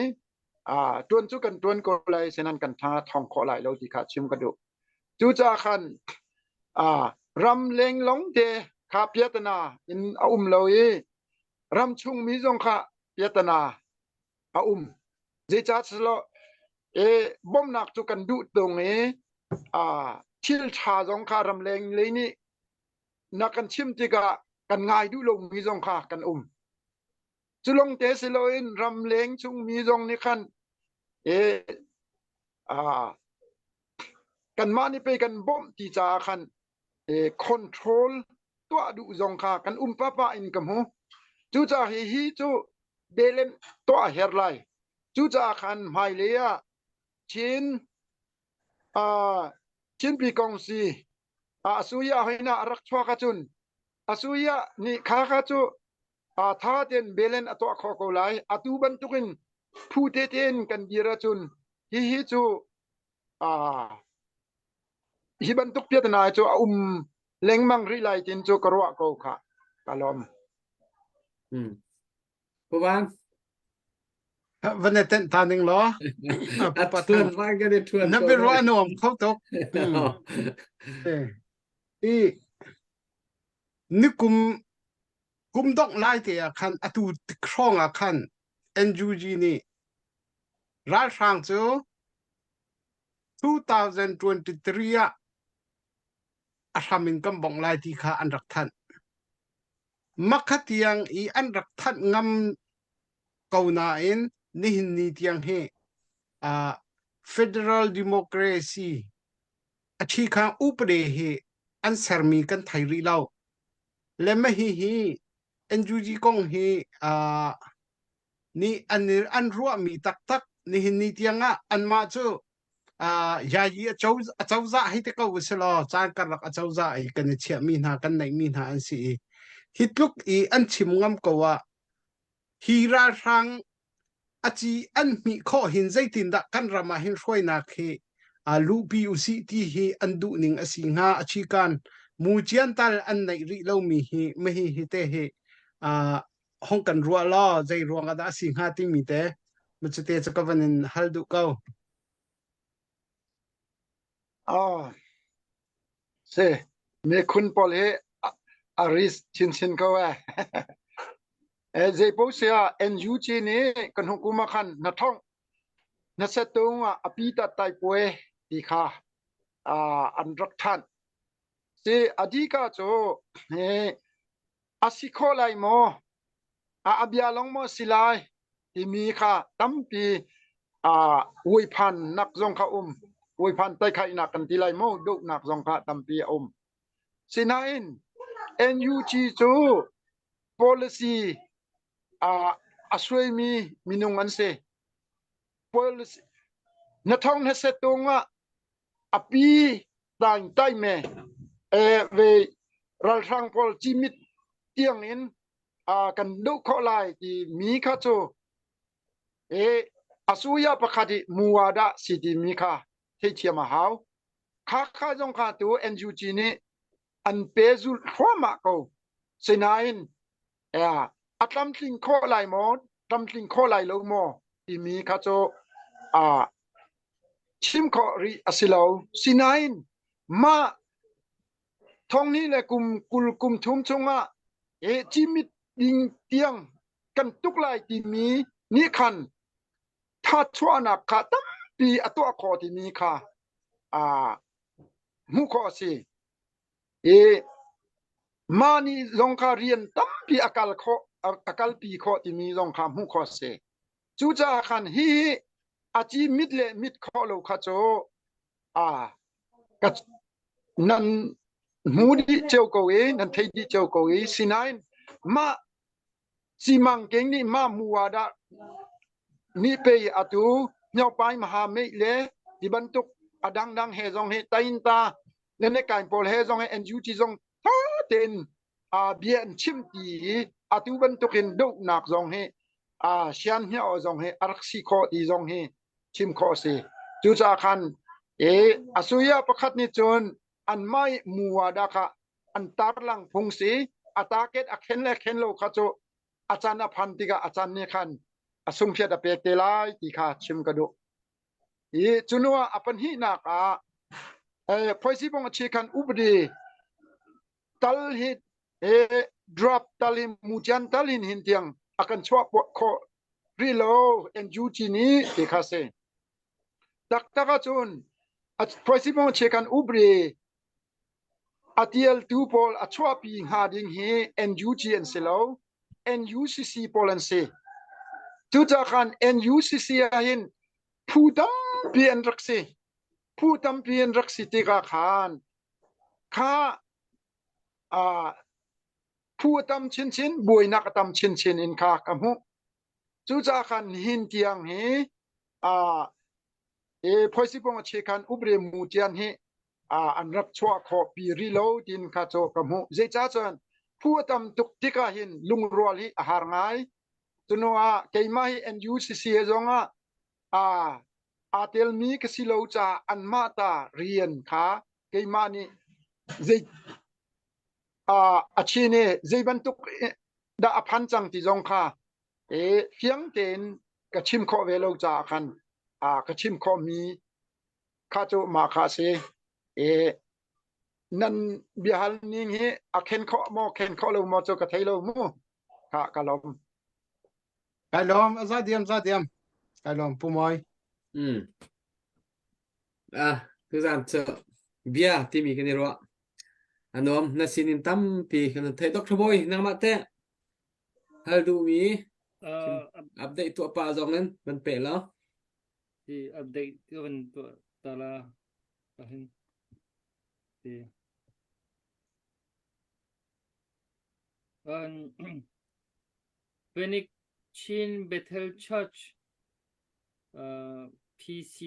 ah ṭuan cu kan ṭuan ko lai sinan kan tha thong khawh lai lo ti kha chim ka duh. Cucaah khan ah ramleng lawngte kha piatana in a um lo i ramchung mi zong kha piatana a um. Zeicah e bawmhnak cu kan duh tung i ah thil ṭha zong kha ramleng lei nih na kan chim tikah kan ngai duh lomi zong kha kan um. Cu lawng te si loin ramleng chungmi zong nih khan e ah kanmah nih pei kan bawmh ti caah khan e control tuah duh zong kha kan um papa in ka hmu. Cucaah hi hi cu belen tuah a her lai. Cucaah khan hmailei ah Chin uh, Chinpi kong si a suya hoina a rak chuak ahcun a suya nih kha kha cu a tha ten belen a tuah kho ko lai atu bantukin phu te tein kan dir ahcun hi hi cu a hi bantuk piatana cu a um lengmang rih lai tin cu ka ruah ko kha ka lawm. Hmm. Puvan. Van tenh ta ning law. A thuan vai ka de thuan. Na biaruah nuam kho tuk. I nikum kum dongh lai te ah khan atu tik hrawng ah khan NUG nih ralhrang cu 2023 ah a hram in kan bongh lai ti kha an rak thanh. Makha tiang i an rak thanh ngam ko nain nihin ni tiang hi uh, federal democracy a thi khang upade hi an sermi kan thei rih lo. Le mah hi hi NUG kong hi uh, nih an an ruahmi taktak nihin ni tiang ah anmah cu yayi a cozah hei ti ko u silaw caan karlak a cozah i kan i chiahmi hna kan neihmi hna an si i hi tluk i an chim ngam ko ah hi ralhrang a ci an hmih khawh hin zeitindah kan ram ah hin hruainak hi luhpi usih ti hi an duh ning a si hnga a chikan mu cian tal an neih rih lomi hi mahi hi te hi hong kan ruah law zei ruang ah dah a si hnga timi te Macute cu ka van in hal duh ko. Ah, si mikhun pawl hi a risk chinchin ko eh. Eh zeipo sia NUG nih kan hukum ah khan na thong na setung ah a pi ta tai puai ti kha an rak than. Si adika cu he a si khawh lai maw? A bia lawng maw si lai? Timi kha tampi uiphannak zong kha um. Uiphan taikhainak kan ti lai maw? Duhnak zong kha tampi a um. Sinain NUG cu policy a suaimi minung an si. Policy na thong na set tung ah a pi taing tai me e ve ralhrang pawl cimit tiang in kan duh khawh lai ti mi kha cu e. Asuya pakhat i muwada si timi kha theithiam a hau. Kha kha zong kha tu NUG nih an pe zulh thluahmah ko. Sinain a tlamtling khawh lai maw, tlamtling khawh lai lo maw timi kha cu chim khawh rih a si lo. Sinain mah thonghnih le kum 20 kum thum chungah hi cimit ding tiang kan tuk lai timi nih khan thachuahnak kha tampi a tuah khawh timi kha hmuh khawh a si. I mah nih zong kha rian tampi a kal khawh a kalpi khawh timi zong kha hmuh khawh a si. Cucaah khan hi a ci mit le mit khawh lo kha cu ka nan hmu dih cio ko i nan thei dih cio ko i sinain mah Simangking nih mah mu ah dah nih pei atu Hniaupai Maha Meih le ti bantuk a dangdang he zong hi Tainta Nenekain pawl he zong hi NUG zong tha tein bia an chim ti i atu bantukin dohnak zong hi Sian Hniao zong hi a rak si khawh ti zong hi chim khawh a si. Cucaah khan asuya pakhat nih cun anmah i mu ah dah kha an tarlang phung si a target a khen le khen lo kha cu a can a phan tikah a can nih khan a sungphiat a pek te lai ti kha chim ka duh. I cunu ah a pahnihnak ah phoisibong a chi khan upadi tal hi drop tal hi mucian tal hin hin tiang a kan chuah khawh rih lo NUG nih ti kha si. Taktak ahcun phoisibong a chi khan upadi A tialtu pawl a chuahpi hnga ding hi NUG an si lo, NUCC pawl an si. Cucaah khan NUCC ahhin phu tampi an rak si. Phu tampi an rak si tikah khan kha uh, phu a tam chinchin, buainak a tam chinchin in kha ka hmuh. Cucaah khan nihin tiang hi uh, e phoisipong a che khan ubre mu tian hi an rak chuah khawh pi rih lo tin kha cu ka hmuh. Zeicah cun phu a tam tuk tikah hin lungrual hi a har ngai. Cunu ah keimah hi NUCC he zong ah aa telmi ka si lo caah anmah ta rian kha keimah nih zei a chin i zei bantuk dah a phan cang ti zong kha fiang tein ka chim khawh ve lo caah khan ka chim khawhmi kha cu mah kha a si. E, nan biahal ning hi a khen khawh maw khen khawh lo maw cu ka thei lo mu. Kha ka lawm. Kai lawm a za diam za diam. Kai lawm pu Mawi. Mm. Ah, tuzan cu bia timi kan i ruah. A nuam na sinin tampi kan thei Dr. Boy nangmah teh hal duhmi Uh, update tuah pa zong in van pe law. Ti update ka van tuah ta la pahin ti um, Phoenix Chin Bethel Church uh, PC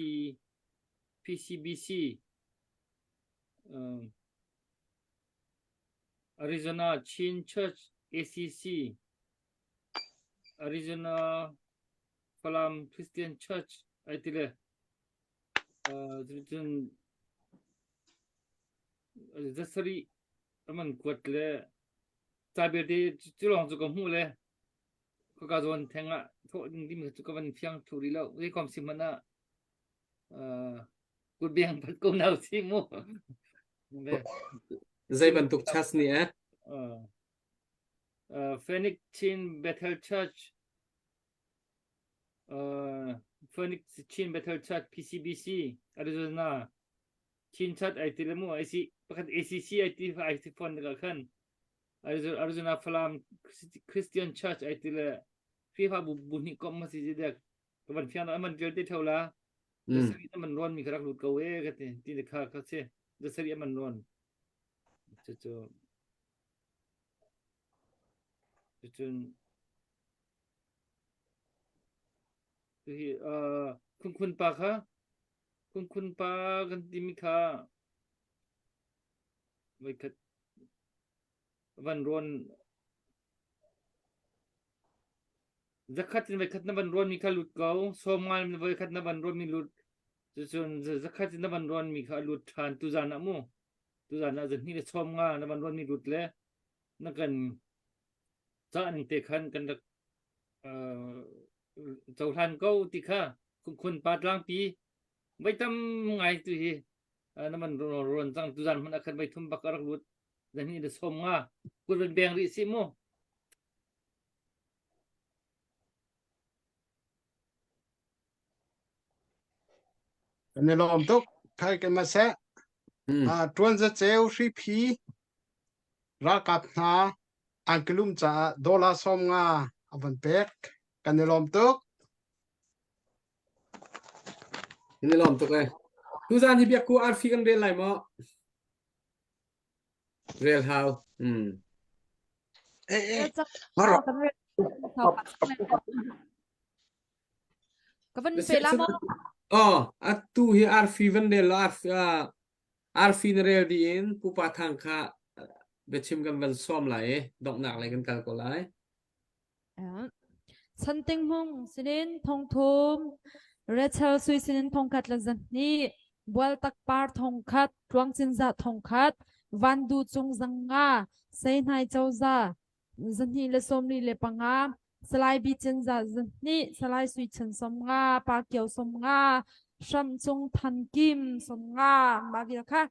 PCBC um, Arizona Chin Church ACC Arizona Falam Christian Church ai ti le cun zasarih aman kuat le ca belte cu lawng cu ka hmuh le khaka zawn theng ah thawh ding timi cu ka van fiang thlu rih lo zei kom si hmanh ah kut beng pat ko nau si mu zei bantuk church nih eh Phoenix Chin Bethel Church Uh, Phoenix Chin Bethel Church PCBC Arizona Chin Church ai ti le mu AC pakhat ACC ai ti ai ti phone ka khan Arizona Falam Christian Church ai ti le FIFA bu bu ni kom ma si ji dek ka van fiang man tel te thola jasari man ron mi kharak lut ko e ka ti ti kha kha se jasari man ron chu chu cun Hi uh, khunkhun pa kha khunkhun pa kan timi kha voikhat van rawn Zakhat in voikhat na van rawnmi kha lut ko. 50 in voikhat na van rawnmi lut. Cucun zakhat in na van rawnmi kha a lut ṭhan tuzan ah mu. Tuzan ah zahnih le 50 na van rawnmi lut le na kan cah ning te khan kan rak uh, cohlan ko ti kha khun pa tlangpi voi tam ngai tu hi na man ron cang tuzan hmanh ah khan voi thum bak a rak lut zahnih le 50 kut van beng rih si mu. Kan i lawm tuk. Thai kan ma seh. Tuan za ceu hri phi ralkap hna angkilum caah dollar 50 a van pek. Kan i lawm tuk. Kan i lawm tuk eh. Tuzan hi biakku arfi kan rel lai maw? Rel hau. Hmm. Eh, eh, ngaro. Ka van pe la maw? Oh, atu hi arfi van rel lo arfi arfi na rel di in pupa thang kha biachim kan van sawm lai i donghnak lei kan kal ko lai. Chanting hmung sinin thongthum, Rachel sui sinin thongkhat le zahnih, Bualtak par thongkhat, Tluangcin za thongkhat, Vandu cung zanga, Seihnai coza zahnih le 45, Salai Bi Cin za zahnih, Salai Sui Chan 50, Pa Kio 50, Hram Cung Than Kim 50, mah vial kha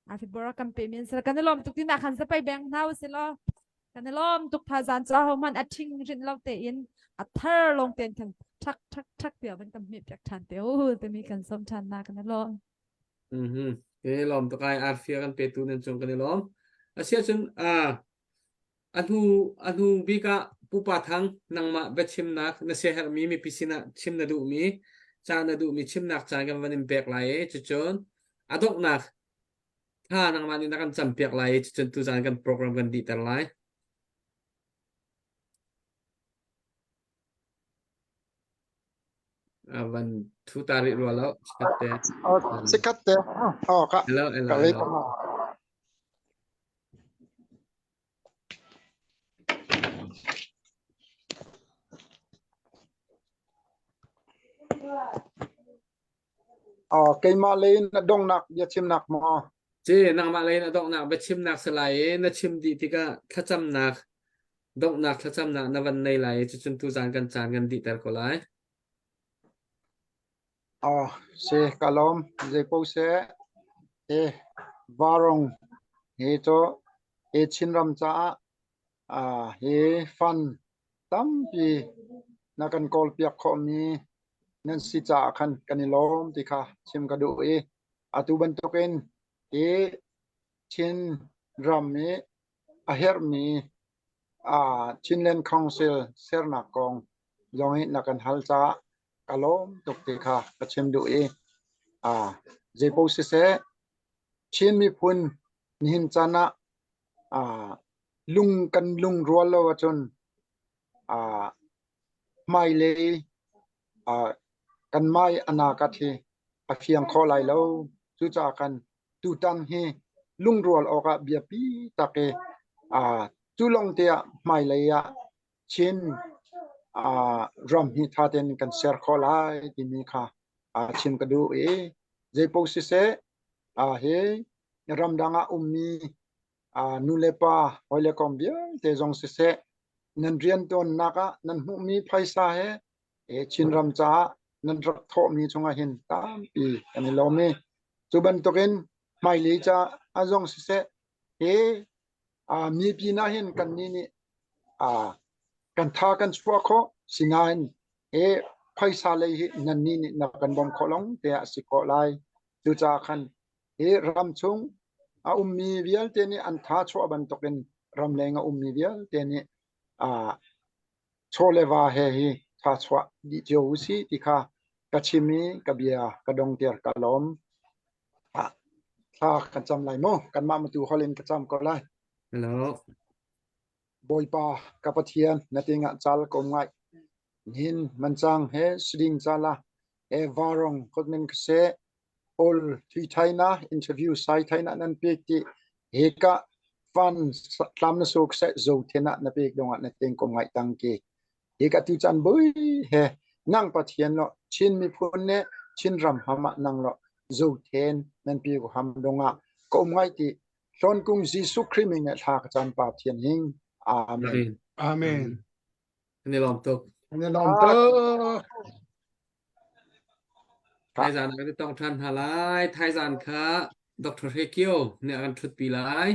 a February kan pe men sel kan i lawm tuk ti nak khan zapai beng hna usih law. Kan i lawm tuk thazaan cu ahohmanh a ṭhing rinh lo tein a thar lawng tein khan ṭhak ṭhak ṭhak tiah van kan hmeh piak ṭhan te u timi kan sawm ṭhan na kan i lawm. Mhm. Kan i lawm tuk ai arfia kan petu nan cung kan i lawm. Asiahcun ah a hnu a hnu bik ah Pupa Thang nangmah biachimnak na siaherhmi mipi sinah chim na duhmi ca na duhmi chimnak caan kan van in pek lai i cucun a donghnak Tha nangmah nih na kan campiak lai i cucun tuzaan kan program kan dihter lai. A van thu ta rih rua lo. Chikat te. Chikat te. Oh, ka. Hello, hello, Ka lei hello. Keimah lei in a donghnak biachimnak maw? Ci nangmah lei in a donghnak biachimnak si lai i na chim dih tikah thlacamnak donghnak thlacamnak na van nei lai i cucun tuzaan kan caan kan dihter ko lai. Si ka lawm. Zeipaoh seh hi varung hi cu hi Chinram caah hi fund tampi na kan kawlpiak khawhmi nan si caah khan kan i lawm ti kha chim ka duh i atu bantukin hi Chin ram i a herhmi Chinland Council sernak kong zong hi na kan hal caah ka lawm tuk ti kha ka chim duh i zeipaoh siseh Chin miphun nihin caan ah lung kan lungrual lo ahcun hmailei kan hmai a nakat hi a fiang kho lai lo. Cucaah khan tutan hi lungrual awkah biapi tak i cu lawng te ah hmailei ah Chin ram hi ṭha tein kan ser khawh lai timi kha chim ka duh i zeipaoh siseh hi ramdang ah ummi nu le pa hawi le kom vialte zong siseh nan riantuannak ah nan hmuhmi phaisa he Chinram caah nan rak thawhmi chungah hin tampi kan i lawm i cu bantukin hmailei caah zong siseh hi mipi na hin kan nih nih kan tha kan chuah khawh sinain hi phaisa lei hi nan nih nih na kan bawmh khawh long te ah si khawh lai cucaah khan Hi ramchung a ummi vialte nih an tha chuah bantukin ramleng a ummi vialte nih aa chaw le va he hi tha chuah dih cio u sih ti kha ka chim i ka bia ka dongter ka lawm. Ah, thla kan cam lai mu. Kanmah matu holh in ka cam ko lai. Hello. Bawipa ka Pathian na tingah cal ka um ngai. Nihin mancang he siding cala he varong kotmin ka seh All thui thai na interview sai thai na nan pek ti heka fan tlam na sok se zo the na na pek dong ah na teng ko ngai tang ke. Hi ka tu chan bui he nang Pathian lo Chin miphun ne Chin ram ham ah nang lo zothen nan pi ko ham dongah ka um ngai ti Hlawn Jesuh Khrih min ne thla ka cam pa Pathian hing. Amen. Amen. Kan i lawm tuk. Kan i lawm tuk. Thaizan kan i tong ṭhan hna lai. Thaizan kha Dr. Hre Kio nih a kan ṭhutpi lai.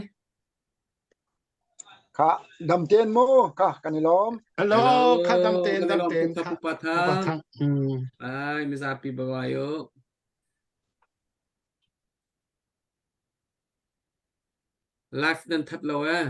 Kha dam ten mu kha kan i lawm. Hello, kha dam ten kan i dam lawm ten tuk kha kha. Pupa Pupa Thang. Thang. Mm. Ai mizapi bye bye u. Live nan that lo eh.